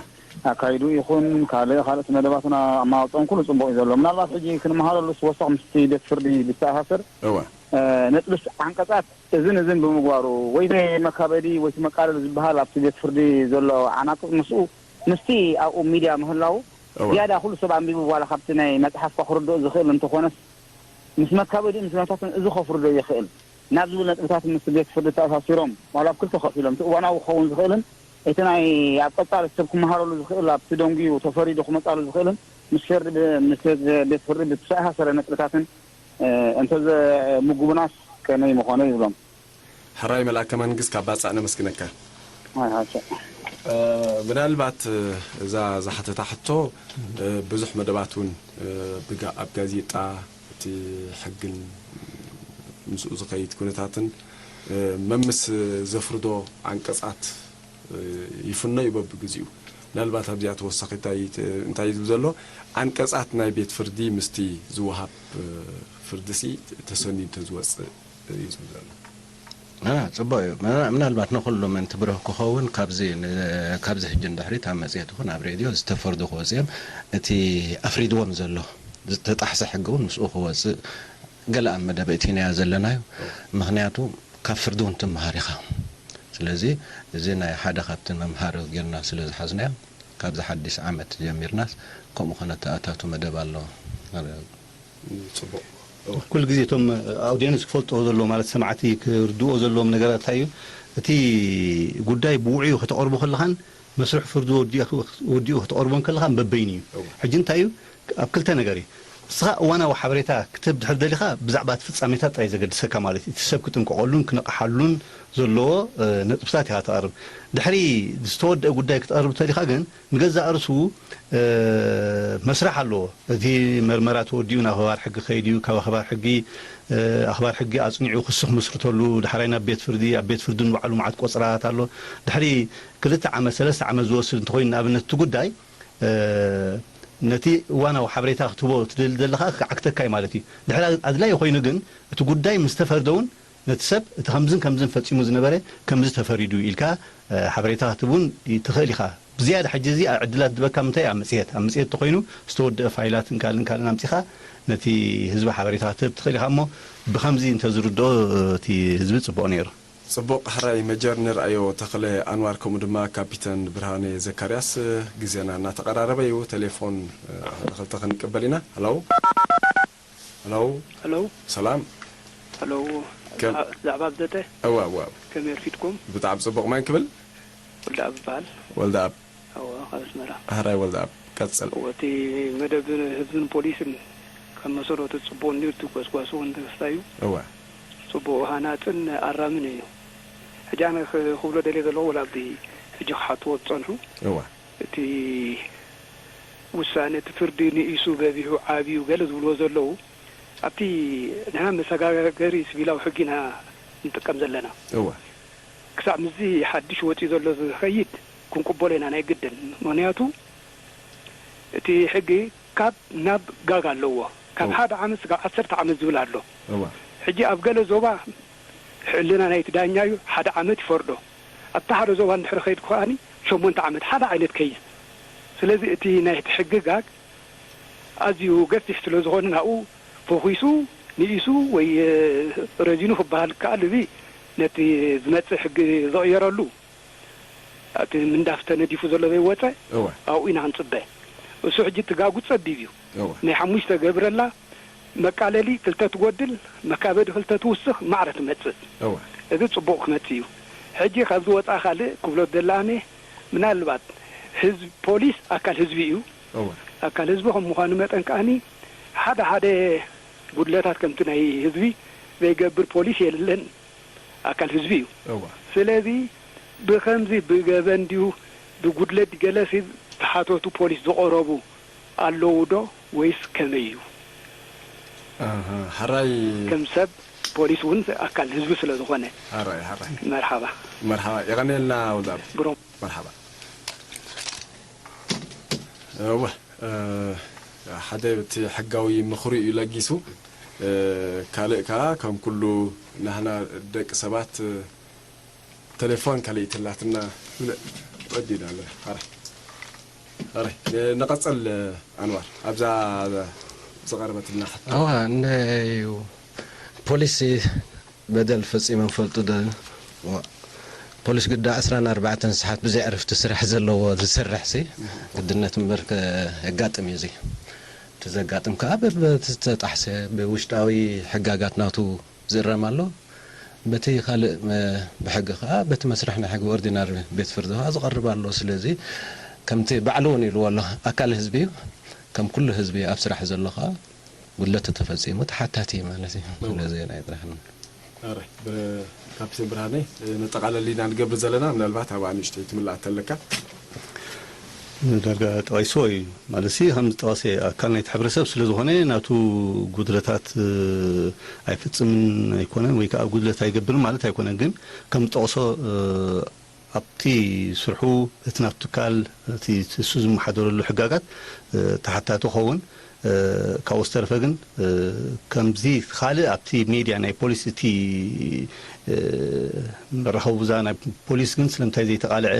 ኣካይዱ ይኹን ካልእ፣ ካልእ መደባትና ኣማራፅኦም ኩሉ ፅቡቕ እዩ ዘሎ። ምናልባት ሕጂ ክንመሃረሉ ዝወሰኽ ምስቲ ቤት ፍርዲ ዝተኣሳሰር፣ እወ። እ፣ ነጥብስ ዓንቀፃት እዝን እዝን ብምግባሩ፣ ወይ መካበዲ ወይ መቃለል ዝበሃል ኣብቲ ቤት ፍርዲ ዘሎ ዓናቅፅ ምስኡ፣ ምስቲ ኣብኡ ሚድያ ምህላው፣ እወ። ዝያዳ ኩሉ ሰብ ኣንቢቡ ዋላ ካብቲ ናይ መፅሓፍካ ክርድኦ ዝኽእል እንተኾነስ፣ ምስ መካበዲ ምስ መታትን እዚ ከፍርዶ ይኽእል ናብ ዝብል ነጥብታት ምስ ቤት ፍርዲ ተኣሳሲሮም፣ ዋላ ኣብ ክልተ ከፊሎም፣ እቲ እዋናዊ ክኸውን ዝኽእልን እቲ ናይ ኣብ ቀጻሊ ሰብ ክመሃረሉ ዝኽእል፣ ኣብቲ ደንጉዩ ተፈሪዱ ክመጻሉ ዝኽእልን ምስ ፈርዲ ብ-፣ ምስ ቤት ፍርዲ ብዝተኣሳሰረ ነጥብታትን፣ እ፣ እንተዘምጉቡናስ ከመይ ምኾነ ይብሎም። ሕራይ መልኣከ መንግስት ካብ ባጽዕ ነመስግነካ። ኣይ፣ ሓቂ። እ፣ ምናልባት፣ እ፣ እዛ ዝሓተታ ሕቶ፣ እ፣ ብዙሕ መደባት እውን፣ እ፣ ብጋ-፣ ኣብ ጋዜጣ እቲ ሕግን ምስኡ ዝኸይድ ኩነታትን፣ እ፣ መምስ ዘፍርዶ ዓንቀጻት፣ እ፣ ይፍኖ እዩ በብግዚኡ። ምናልባት ኣብዚኣ ተወሳኺ እንታይ፣ እንታይ እዩ ዝብል ዘሎ? ዓንቀጻት ናይ ቤት ፍርዲ ምስቲ ዝወሃብ፣ እ፣ ፍርድሲ ተሰንዩ እንተዝወጽእ እዩ ዝብል ዘሎ። አ፣ ጽቡቕ እዩ። ምና-፣ ምናልባት ንኹሎም እንትብርህ ክኸውን ካብዚ ን-፣ ካብዚ ሕጂ ንድሕሪት ኣብ መጽሔት ይኹን ኣብ ሬድዮ ዝተፈርዱ ክወጽኡ እዮም። እቲ ኣፍሪድዎም ዘሎ ዝተጣሕሰ ሕጊ እውን ምስኡ ክወጽእ ገለ ኣብ መደብ እቲናዮ ዘለናዮ። ምኽንያቱ ካብ ፍርዲ እውን ትመሃር ኢኻ። ስለዚ እዚ ናይ ሓደ ካብቲ መምሃሪ ጌርና ስለ ዝሓዝናዮ ካብዚ ሓድሽ ዓመት ጀሚርናስ ከምኡ ከነተኣታቱ መደብ ኣሎ። ጽቡቕ። ኩሉ ግዜ እቶም ኣውድየንስ ክፈልጥዎ ዘለዎ ማለት ሰማዕቲ ክርድእዎ ዘለዎም ነገራት እንታይ እዩ? እቲ ጉዳይ ብውዕዩ ከተቕርቦ ከለኻን መስርሕ ፍርዲ ወዲኡ፣ ወዲኡ ከተቕርቦን ከለኻን በበይኑ እዩ። እወ። ሕጂ እንታይ እዩ? ኣብ ክልተ ነገር እዩ። ንስኻ እዋናዊ ሓበሬታ ክትህብ ድሕር ደሊኻ ብዛዕባ እቲ ፍጻሜታት ጥራይ ዘገድሰካ ማለት እዩ። እቲ ሰብ ክጥንቀቐሉን ክነቕሓሉን ዘለዎ፣ እ፣ ነጥብታት ኢኻ ተቕርብ። ድሕሪ ዝተወደአ ጉዳይ ክትቐርብ እንተሊኻ ግን ንገዛእ ርእሱ፣ እ፣ መስርሕ ኣለዎ። እቲ መርመራ ተወዲኡ ናብ ኣኽባር ሕጊ ከይድ እዩ። ካብ ኣኽባር ሕጊ፣ እ፣ ኣኽባር ሕጊ ኣጽኒዑ ክሲ ክምስርተሉ፣ ዳሕራይ ናብ ቤት ፍርዲ፣ ኣብ ቤት ፍርዲ ንባዕሉ መዓት ቆጽራታት ኣሎ። ድሕሪ ክልተ ዓመት፣ ሰለስተ ዓመት ዝወስድ እንተኾይኑ፣ ንኣብነት እቲ ጉዳይ፣ እ፣ ነቲ እዋናዊ ሓበሬታ ክትህቦ ትደሊ ዘለኻ ክዓግተካ እዩ ማለት እዩ። ድሕሪ ኣድላዪ ኮይኑ ግን፣ እቲ ጉዳይ ምስ ተፈርደ እውን ነቲ ሰብ እቲ ከምዝን ከምዝን ፈጺሙ ዝነበረ ከምዚ ተፈሪዱ ኢልካ፣ እ፣ ሓበሬታ ክትህብ እውን ትኽእል ኢኻ። ብዝያዳ ሕጂ እዚ ዕድላት ዝህበካ ምንታይ ኣብ መጽሔት፣ ኣብ መጽሔት ተኾይኑ ዝተወደአ ፋይላትን ካልእን ካልእን ኣምጺኻ ነቲ ህዝቢ ሓበሬታ ክትህብ ትኽእል ኢኻ እሞ ብኸምዚ እንተዝርድኦ እቲ ህዝቢ ጽቡቕ ነይሩ። ጽቡቕ ሕራይ መጀር ንርኣዮ ተኽለ ኣንዋር ከምኡ ድማ ካፒተን ብርሃነ ዘካርያስ ግዜና እናተቐራረበ እዩ። ቴሌፎን፣ እ፣ ሓደ ክልተ ክንቅበል ኢና። ሃሎ። ሃሎ። ሃሎ። ሰላም። ሃሎ። ከም ዛዕባ ብዘተ። እዋ፣ እዋ። ከመይ ኣርፊድኩም? ብጣዕሚ ጽቡቕ። መን ክብል? ወልደኣብ ይበሃል። ወልደኣብ። እወ፣ ካብ ኣስመራ። ሕራይ ወልደኣብ፣ ቀጽል። እወ፣ እቲ መደብ ህዝብን ፖሊስን ከም መሰረቱ ጽቡቕ እንድዩ፣ እቲ ጎስጓሱ እውን ተስፋ እዩ። እወ። ጽቡቕ ሃናጽን ኣራምን እዩ። ሕጂ ኣነ ክ-፣ ክብሎ ደልየ ዘለኹ፣ ወላ ኣብዚ ሕጂ ክሓትዎ ዝጸንሑ፣ እወ። እቲ ውሳነ፣ እቲ ፍርዲ ንኢሱ፣ በዚሑ፣ ዓብዩ፣ ገለ ዝብልዎ ዘለዉ፣ ኣብቲ ንሕና መሰጋገሪ ሲቪላዊ ሕጊ ኢና ንጥቀም ዘለና። እወ። ክሳዕ ምስዚ ሓድሽ ወጺኡ ዘሎ ዝኸይድ ክንቅበሎ ኢና ናይ ግድን። ምኽንያቱ እቲ ሕጊ ካብ ናብ ጋግ ኣለዎ። ካብ እወ። ሓደ ዓመት ስጋብ ዓሰርተ ዓመት ዝብል ኣሎ። እወ። ሕጂ ኣብ ገለ ዞባ ሕልና ናይቲ ዳኛ እዩ፣ ሓደ ዓመት ይፈርዶ። ኣብቲ ሓደ ዞባ እንድሕሪ ከይድኩ ከኣኒ ሸሞንተ ዓመት፣ ሓደ ዓይነት ከይስ። ስለዚ እቲ ናይቲ ሕጊ ጋግ ኣዝዩ ገፊሕ ስለ ዝኾነ ናብኡ ፈኺሱ ንኢሱ ወይ፣ እ፣ ረዚኑ ክበሃል ይከኣል። እዚ ነቲ ዝመጽእ ሕጊ ዝቕየረሉ፣ እቲ ምንዳፍ ተነዲፉ ዘሎ ዘይወጸ፣ እወ። ኣብኡ ኢና ክንጽበ። እሱ ሕጂ እቲ ጋጉ ጸቢብ እዩ። እወ። ናይ ሓሙሽተ ገብረላ መቃለሊ ክልተ ትጎድል፣ መካበዲ ክልተ ትውስኽ፣ ማዕረ ትመጽእ። እወ። እዚ ጽቡቕ ክመጽእ እዩ። ሕጂ ካብዚ ወጻኢ ካልእ ክብሎ ዝደሊ ኣነ፣ ምናልባት ህዝቢ፣ ፖሊስ ኣካል ህዝቢ እዩ። እወ። ኣካል ህዝቢ ከም ምዃኑ መጠን ከኣኒ፣ ሓደ ሓደ ጉድለታት ከምቲ ናይ ህዝቢ ዘይገብር ፖሊስ የለን። ኣካል ህዝቢ እዩ። እወ። ስለዚ ብኸምዚ ብገበን ድዩ ብጉድለት ገለሲ ዝተሓተቱ ፖሊስ ዝቐረቡ ኣለዉ ዶ ወይስ ከመይ እዩ? ኣሃ፣ ሕራይ። ከም ሰብ ፖሊስ እውን ኣካል ህዝቢ ስለ ዝኾነ። ሕራይ፣ ሕራይ። መርሓባ። መርሓባ። የቐንየልና ወልደኣብ። ብሮም። መርሓባ። እወ፣ እ፣ ሓደ እቲ ሕጋዊ ምኽሪ እዩ ለጊሱ። እ፣ ካልእ ከኣ ከም ኩሉ ናህና ደቂ ሰባት፣ እ፣ ቴሌፎን ካልእ ይትላትና ወዲና ኣለና። ኣረ፣ ኣረ፣ እ፣ ንቐጽል፣ እ፣ ኣንዋር፣ ኣብዛ ዝቐረበትና ሕቶ። እዋ፣ እንድዩ ፖሊስ በደል ፈጺሞም ፈልጡ ዶ? ዋ፣ ፖሊስ ግዳ ዕስራን ኣርባዕተን ሰዓት ብዘይ ዕርፍቲ ስራሕ ዘለዎ ዝሰርሕ ሲ ግድነት እምበር ከ-፣ የጋጥም እዩ እዚ። እቲ ዘጋጥም ከኣ በ-፣ በቲ ዝተጣሕሰ ብውሽጣዊ ሕጋጋት ናቱ ዝእረም ኣሎ። በቲ ካልእ መ-፣ ብሕጊ ከኣ በቲ መስርሕ ናይ ሕጊ ኦርዲናሪ ቤት ፍርዲ ከኣ ዝቐርብ ኣሎ። ስለዚ ከምቲ ባዕሉ እውን ኢልዎ ኣሎ፣ ኣካል ህዝቢ እዩ። ከም ኩሉ ህዝቢ ኣብ ስራሕ ዘሎ ከኣ ጉድለት ተፈጺሙ ተሓታቲ እዩ ማለት እዩ። እወ። ስለዚ ናይ ጥራሕ ነው። ኣረ፣ ብረ-፣ ካፕቴን ብርሃነ፣ ነጠቓለል ኢና ንገብር ዘለና፣ ምናልባት ኣብኣ ንእሽተይ ትምላእ ተለካ። ዳርጋ ጠቒስዎ እዩ። ማለት ሲ፣ ከም ዝጠቐሰ ኣካል ናይቲ ሕብረተሰብ ስለ ዝኾነ፣ ናቱ ጉድለታት፣ እ፣ ኣይፍጽምን ኣይኮነን፣ ወይ ከኣ ጉድለት ኣይገብርን ማለት ኣይኮነን። ግን ከም ዝጠቕሶ፣ እ፣ ኣብቲ ስርሑ፣ እቲ ናቱ ትካል፣ እቲ እሱ ዝመሓደረሉ ሕጋጋት፣ እ፣ ተሓታቲ ክኸውን፣ እ፣ ካብኡ ዝተረፈ ግን፣ እ፣ ከምዚ ካልእ ኣብቲ ሜድያ ናይ ፖሊስ እቲ፣ እ፣ መራኸቢ ብዙሃን ናይ ፖሊስ ግን ስለምንታይ ዘይተቓልዐ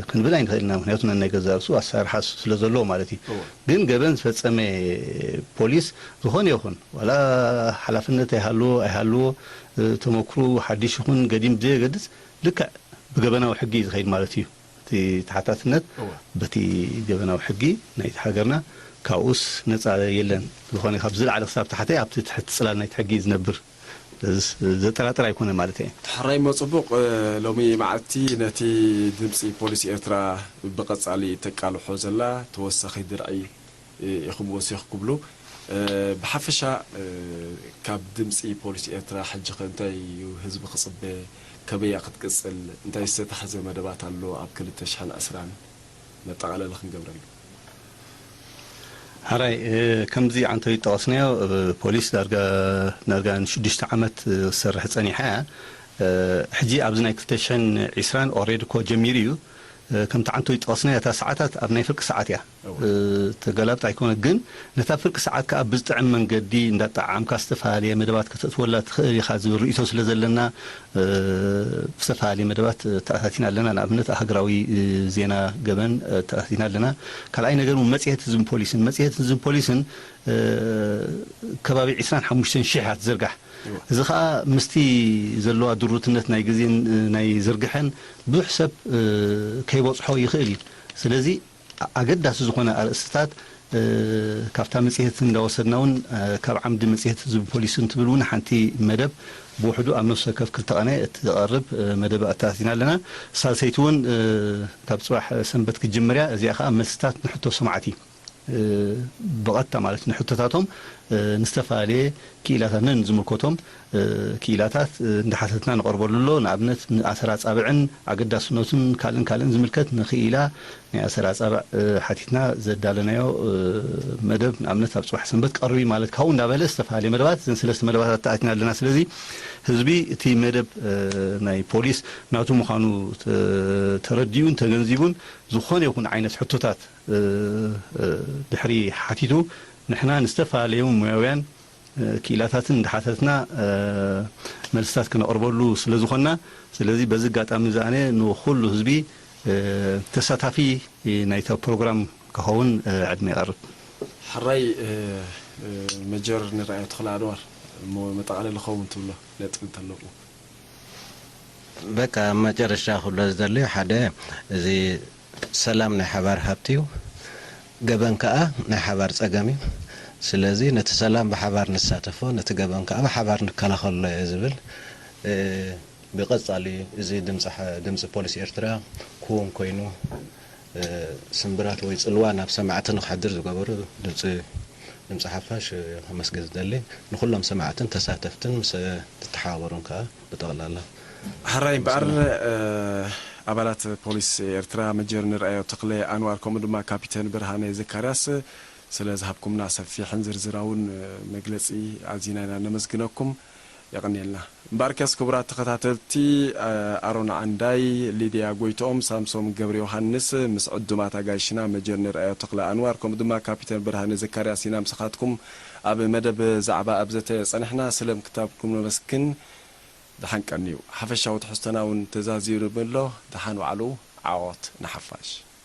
ክንብል ኣይንኽእል ኢና። ምኽንያቱ ነናይ ገዛእ ርእሱ ኣሰራርሓ ስለ ዘለዎ ማለት እዩ። እወ። ግን ገበን ዝፈጸመ ፖሊስ ዝኾነ ይኹን፣ ዋላ ሓላፍነት ኣይሃልዎ ኣይሃልዎ፣ እ፣ ተመክሩ ሓድሽ ይኹን ገዲም ብዘየገድስ፣ ልክዕ ብገበናዊ ሕጊ እዩ ዝኸይድ ማለት እዩ። እቲ ተሓታትነት እወ። በቲ ገበናዊ ሕጊ ናይቲ ሃገርና ካብኡስ ነጻ የለን። ዝኾነ ካብ ዝለዓለ ክሳብ ታሕተይ ኣብቲ ትሕቲ ጽላል ናይቲ ሕጊ እዩ ዝነብር። እዚ ዘጠራጥር ኣይኮነ ማለት እየ። ሕራይ እሞ ጽቡቕ፣ እ፣ ሎሚ መዓልቲ ነቲ ድምጺ ፖሊስ ኤርትራ ብቐጻሊ ተቃልሖ ዘላ ተወሳኺ ድርዒ እ፣ ኢኹም ወሲኽኩምሉ። እ፣ ብሓፈሻ፣ እ፣ ካብ ድምጺ ፖሊስ ኤርትራ ሕጂ ኸ እንታይ እዩ ህዝቢ ክጽበ? ከመይ እያ ክትቅጽል? እንታይ ዝተታሕዘ መደባት ኣሎ ኣብ ክልተ ሽሕን ዕስራን? መጠቓለሊ ክንገብረሉ። ሕራይ፣ እ፣ ከምዚ ዓንተው ይጠቐስናዮ፣ እ፣ ፖሊስ ዳርጋ፣ ዳርጋ ንሽዱሽተ ዓመት፣ እ፣ ክሰርሕ ጸኒሓ እያ። እ፣ ሕጂ ኣብዚ ናይ ክልተ ሽሕን ዕስራን ኦሬዲ እኮ ጀሚሩ እዩ። እ፣ ከምቲ ዓንተው ይጠቐስናዮ፣ እታ ሰዓታት ኣብ ናይ ፍርቂ ሰዓት እያ። እወ። እ፣ ተገላብጥ ኣይኮነ፣ ግን ነታ ፍርቂ ሰዓት ከኣ ብዝጥዕም መንገዲ እንዳጠዓምካ ዝተፈላለየ መደባት ከተእትወላ ትኽእል ኢኻ ዝብል ርእይቶ ስለ ዘለና፣ እ፣ ዝተፈላለየ መደባት፣ እ፣ ተኣታቲና ኣለና። ንኣብነት ሃገራዊ፣ እ፣ ዜና ገበን፣ እ፣ ተኣታቲና ኣለና። ካልኣይ ነገር እውን መጽሔት ህዝብን ፖሊስን፣ መጽሔት ህዝብን ፖሊስን፣ እ፣ ከባቢ ዕስራን ሓሙሽተን ሽሕ እያ ትዝርጋሕ። እወ። እዚ ኸኣ ምስቲ ዘለዋ ድሩትነት ናይ ግዜን፣ እ፣ ናይ ዝርግሐን ብዙሕ ሰብ፣ እ፣ ከይበጽሖ ይኽእል እዩ። ስለዚ ኣ-፣ ኣገዳሲ ዝኾነ ኣርእስትታት፣ እ፣ ካብታ መጽሔት እንዳወሰድና እውን፣ እ፣ ካብ ዓምዲ መጽሔት ህዝቢ ፖሊስ እንትብል እውን ሓንቲ መደብ ብውሕዱ ኣብ ነፍሲ ወከፍ ክልተ ቀነ እትቐርብ፣ እ፣ መደብ ኣተኣታቲና ኣለና። ሳልሰይቲ እውን፣ እ፣ ካብ ጽባሕ ሰንበት ክትጅምር እያ። እዚኣ ኸኣ መልስታት ንሕቶ ሰማዕቲ፣ እ፣ ብቐጥታ ማለት ንሕቶታቶም፣ እ፣ ንዝተፈላለየ ክኢላታት ነንዝምልከቶም፣ እ፣ ክኢላታት፣ እ፣ እንዳሓተትና ንቐርበሉ ኣሎ። ንኣብነት ንኣሰር ኣጻብዕን ኣገዳስነቱን ካልእን ካልእን ዝምልከት ንክኢላ ናይ ኣሰር ኣጻብዕ፣ እ፣ ሓቲትና ዘዳለናዮ፣ እ፣ መደብ ንኣብነት ኣብ ጽባሕ ሰንበት ቀርቢ ማለት ካብኡ እንዳበለ ዝተፈላለየ መደባት፣ እዘን ሰለስተ መደባት ኣተኣቲና ኣለና። ስለዚ ህዝቢ እቲ መደብ፣ እ፣ ናይ ፖሊስ ናቱ ምዃኑ ተ-፣ ተረዲኡን ተገንዚቡን ዝኾነ ይኹን ዓይነት ሕቶታት፣ እ፣ እ፣ ድሕሪ ሓቲቱ ንሕና ንዝተፈላለዩ ሞያውያን፣ እ፣ ክኢላታትን እንዳሓተትና፣ እ፣ መልስታት ክነቕርበሉ ስለ ዝኾንና፣ ስለዚ በዚ ኣጋጣሚ እዚ ኣነ ንኹሉ ህዝቢ፣ እ፣ ተሳታፊ ናይታ ፕሮግራም ክኸውን፣ እ፣ ዕድመ ይቐርብ። ሕራይ፣ እ፣ እ፣ መጀር ንርኣዮ ተኽለ ኣንዋር፣ እሞ መጠቓለሊ ክኸውን ትብሎ ነጥቢ እንተለዎ። በቃ ኣብ መጨረሻ ክብሎ ዝደሊ ሓደ፣ እዚ ሰላም ናይ ሓባር ሃብቲ እዩ፣ ገበን ከኣ ናይ ሓባር ጸገም እዩ። ስለዚ ነቲ ሰላም ብሓባር ንሳተፎ፣ ነቲ ገበን ከኣ ብሓባር ንከላኸሎ እየ ዝብል። እ፣ ብቐጻሊ እዚ ድምጺ ሓ-፣ ድምጺ ፖሊስ ኤርትራ ክውን ኮይኑ፣ እ፣ ስምብራት ወይ ጽልዋ ናብ ሰማዕቲ ንኽሕድር ዝገበሩ ድምጺ፣ ድምጺ ሓፋሽ፣ እ፣ ከመስግን ዝደሊ፣ ንኹሎም ሰማዕትን ተሳተፍትን ምስ፣ እ፣ ትተሓባበሩን ከኣ ብጠቕላላ ሕራይ እምበኣር፣ ኣመስግን። እ፣ ኣባላት ፖሊስ ኤርትራ መጀር ንርኣዮ ተኽለ ኣንዋር ከምኡ ድማ ካፒተን ብርሃነ ዘካርያስ ስለ ዝሃብኩምና ሰፊሕን ዝርዝራውን፣ እ፣ መግለጺ ኣዚና ኢና ነመስግነኩም። የቐንየልና። እምበኣርከስ ክቡራት ተኸታተልቲ፣ ኣሮን ዓንዳይ፣ ሊድያ ጎይትኦም፣ ሳምሶም ገብረ ዮሃንስ ምስ ዕዱማት ኣጋይሽና መጀር ንርኣዮ ተኽለ ኣንዋር ከምኡ ድማ ካፒተን ብርሃነ ዘካርያስ ኢና ምሳኻትኩም ኣብ መደብ ዛዕባ ኣብ ዘተ ጸኒሕና። ስለም ክታብኩም ነመስግን። ደሓን ቀንዩ። ሓፈሻዊ ትሕዝቶና እውን ተዛዚሩ ኣሎ። ደሓን ዋዕሉ። ዓወት ንሓፋሽ።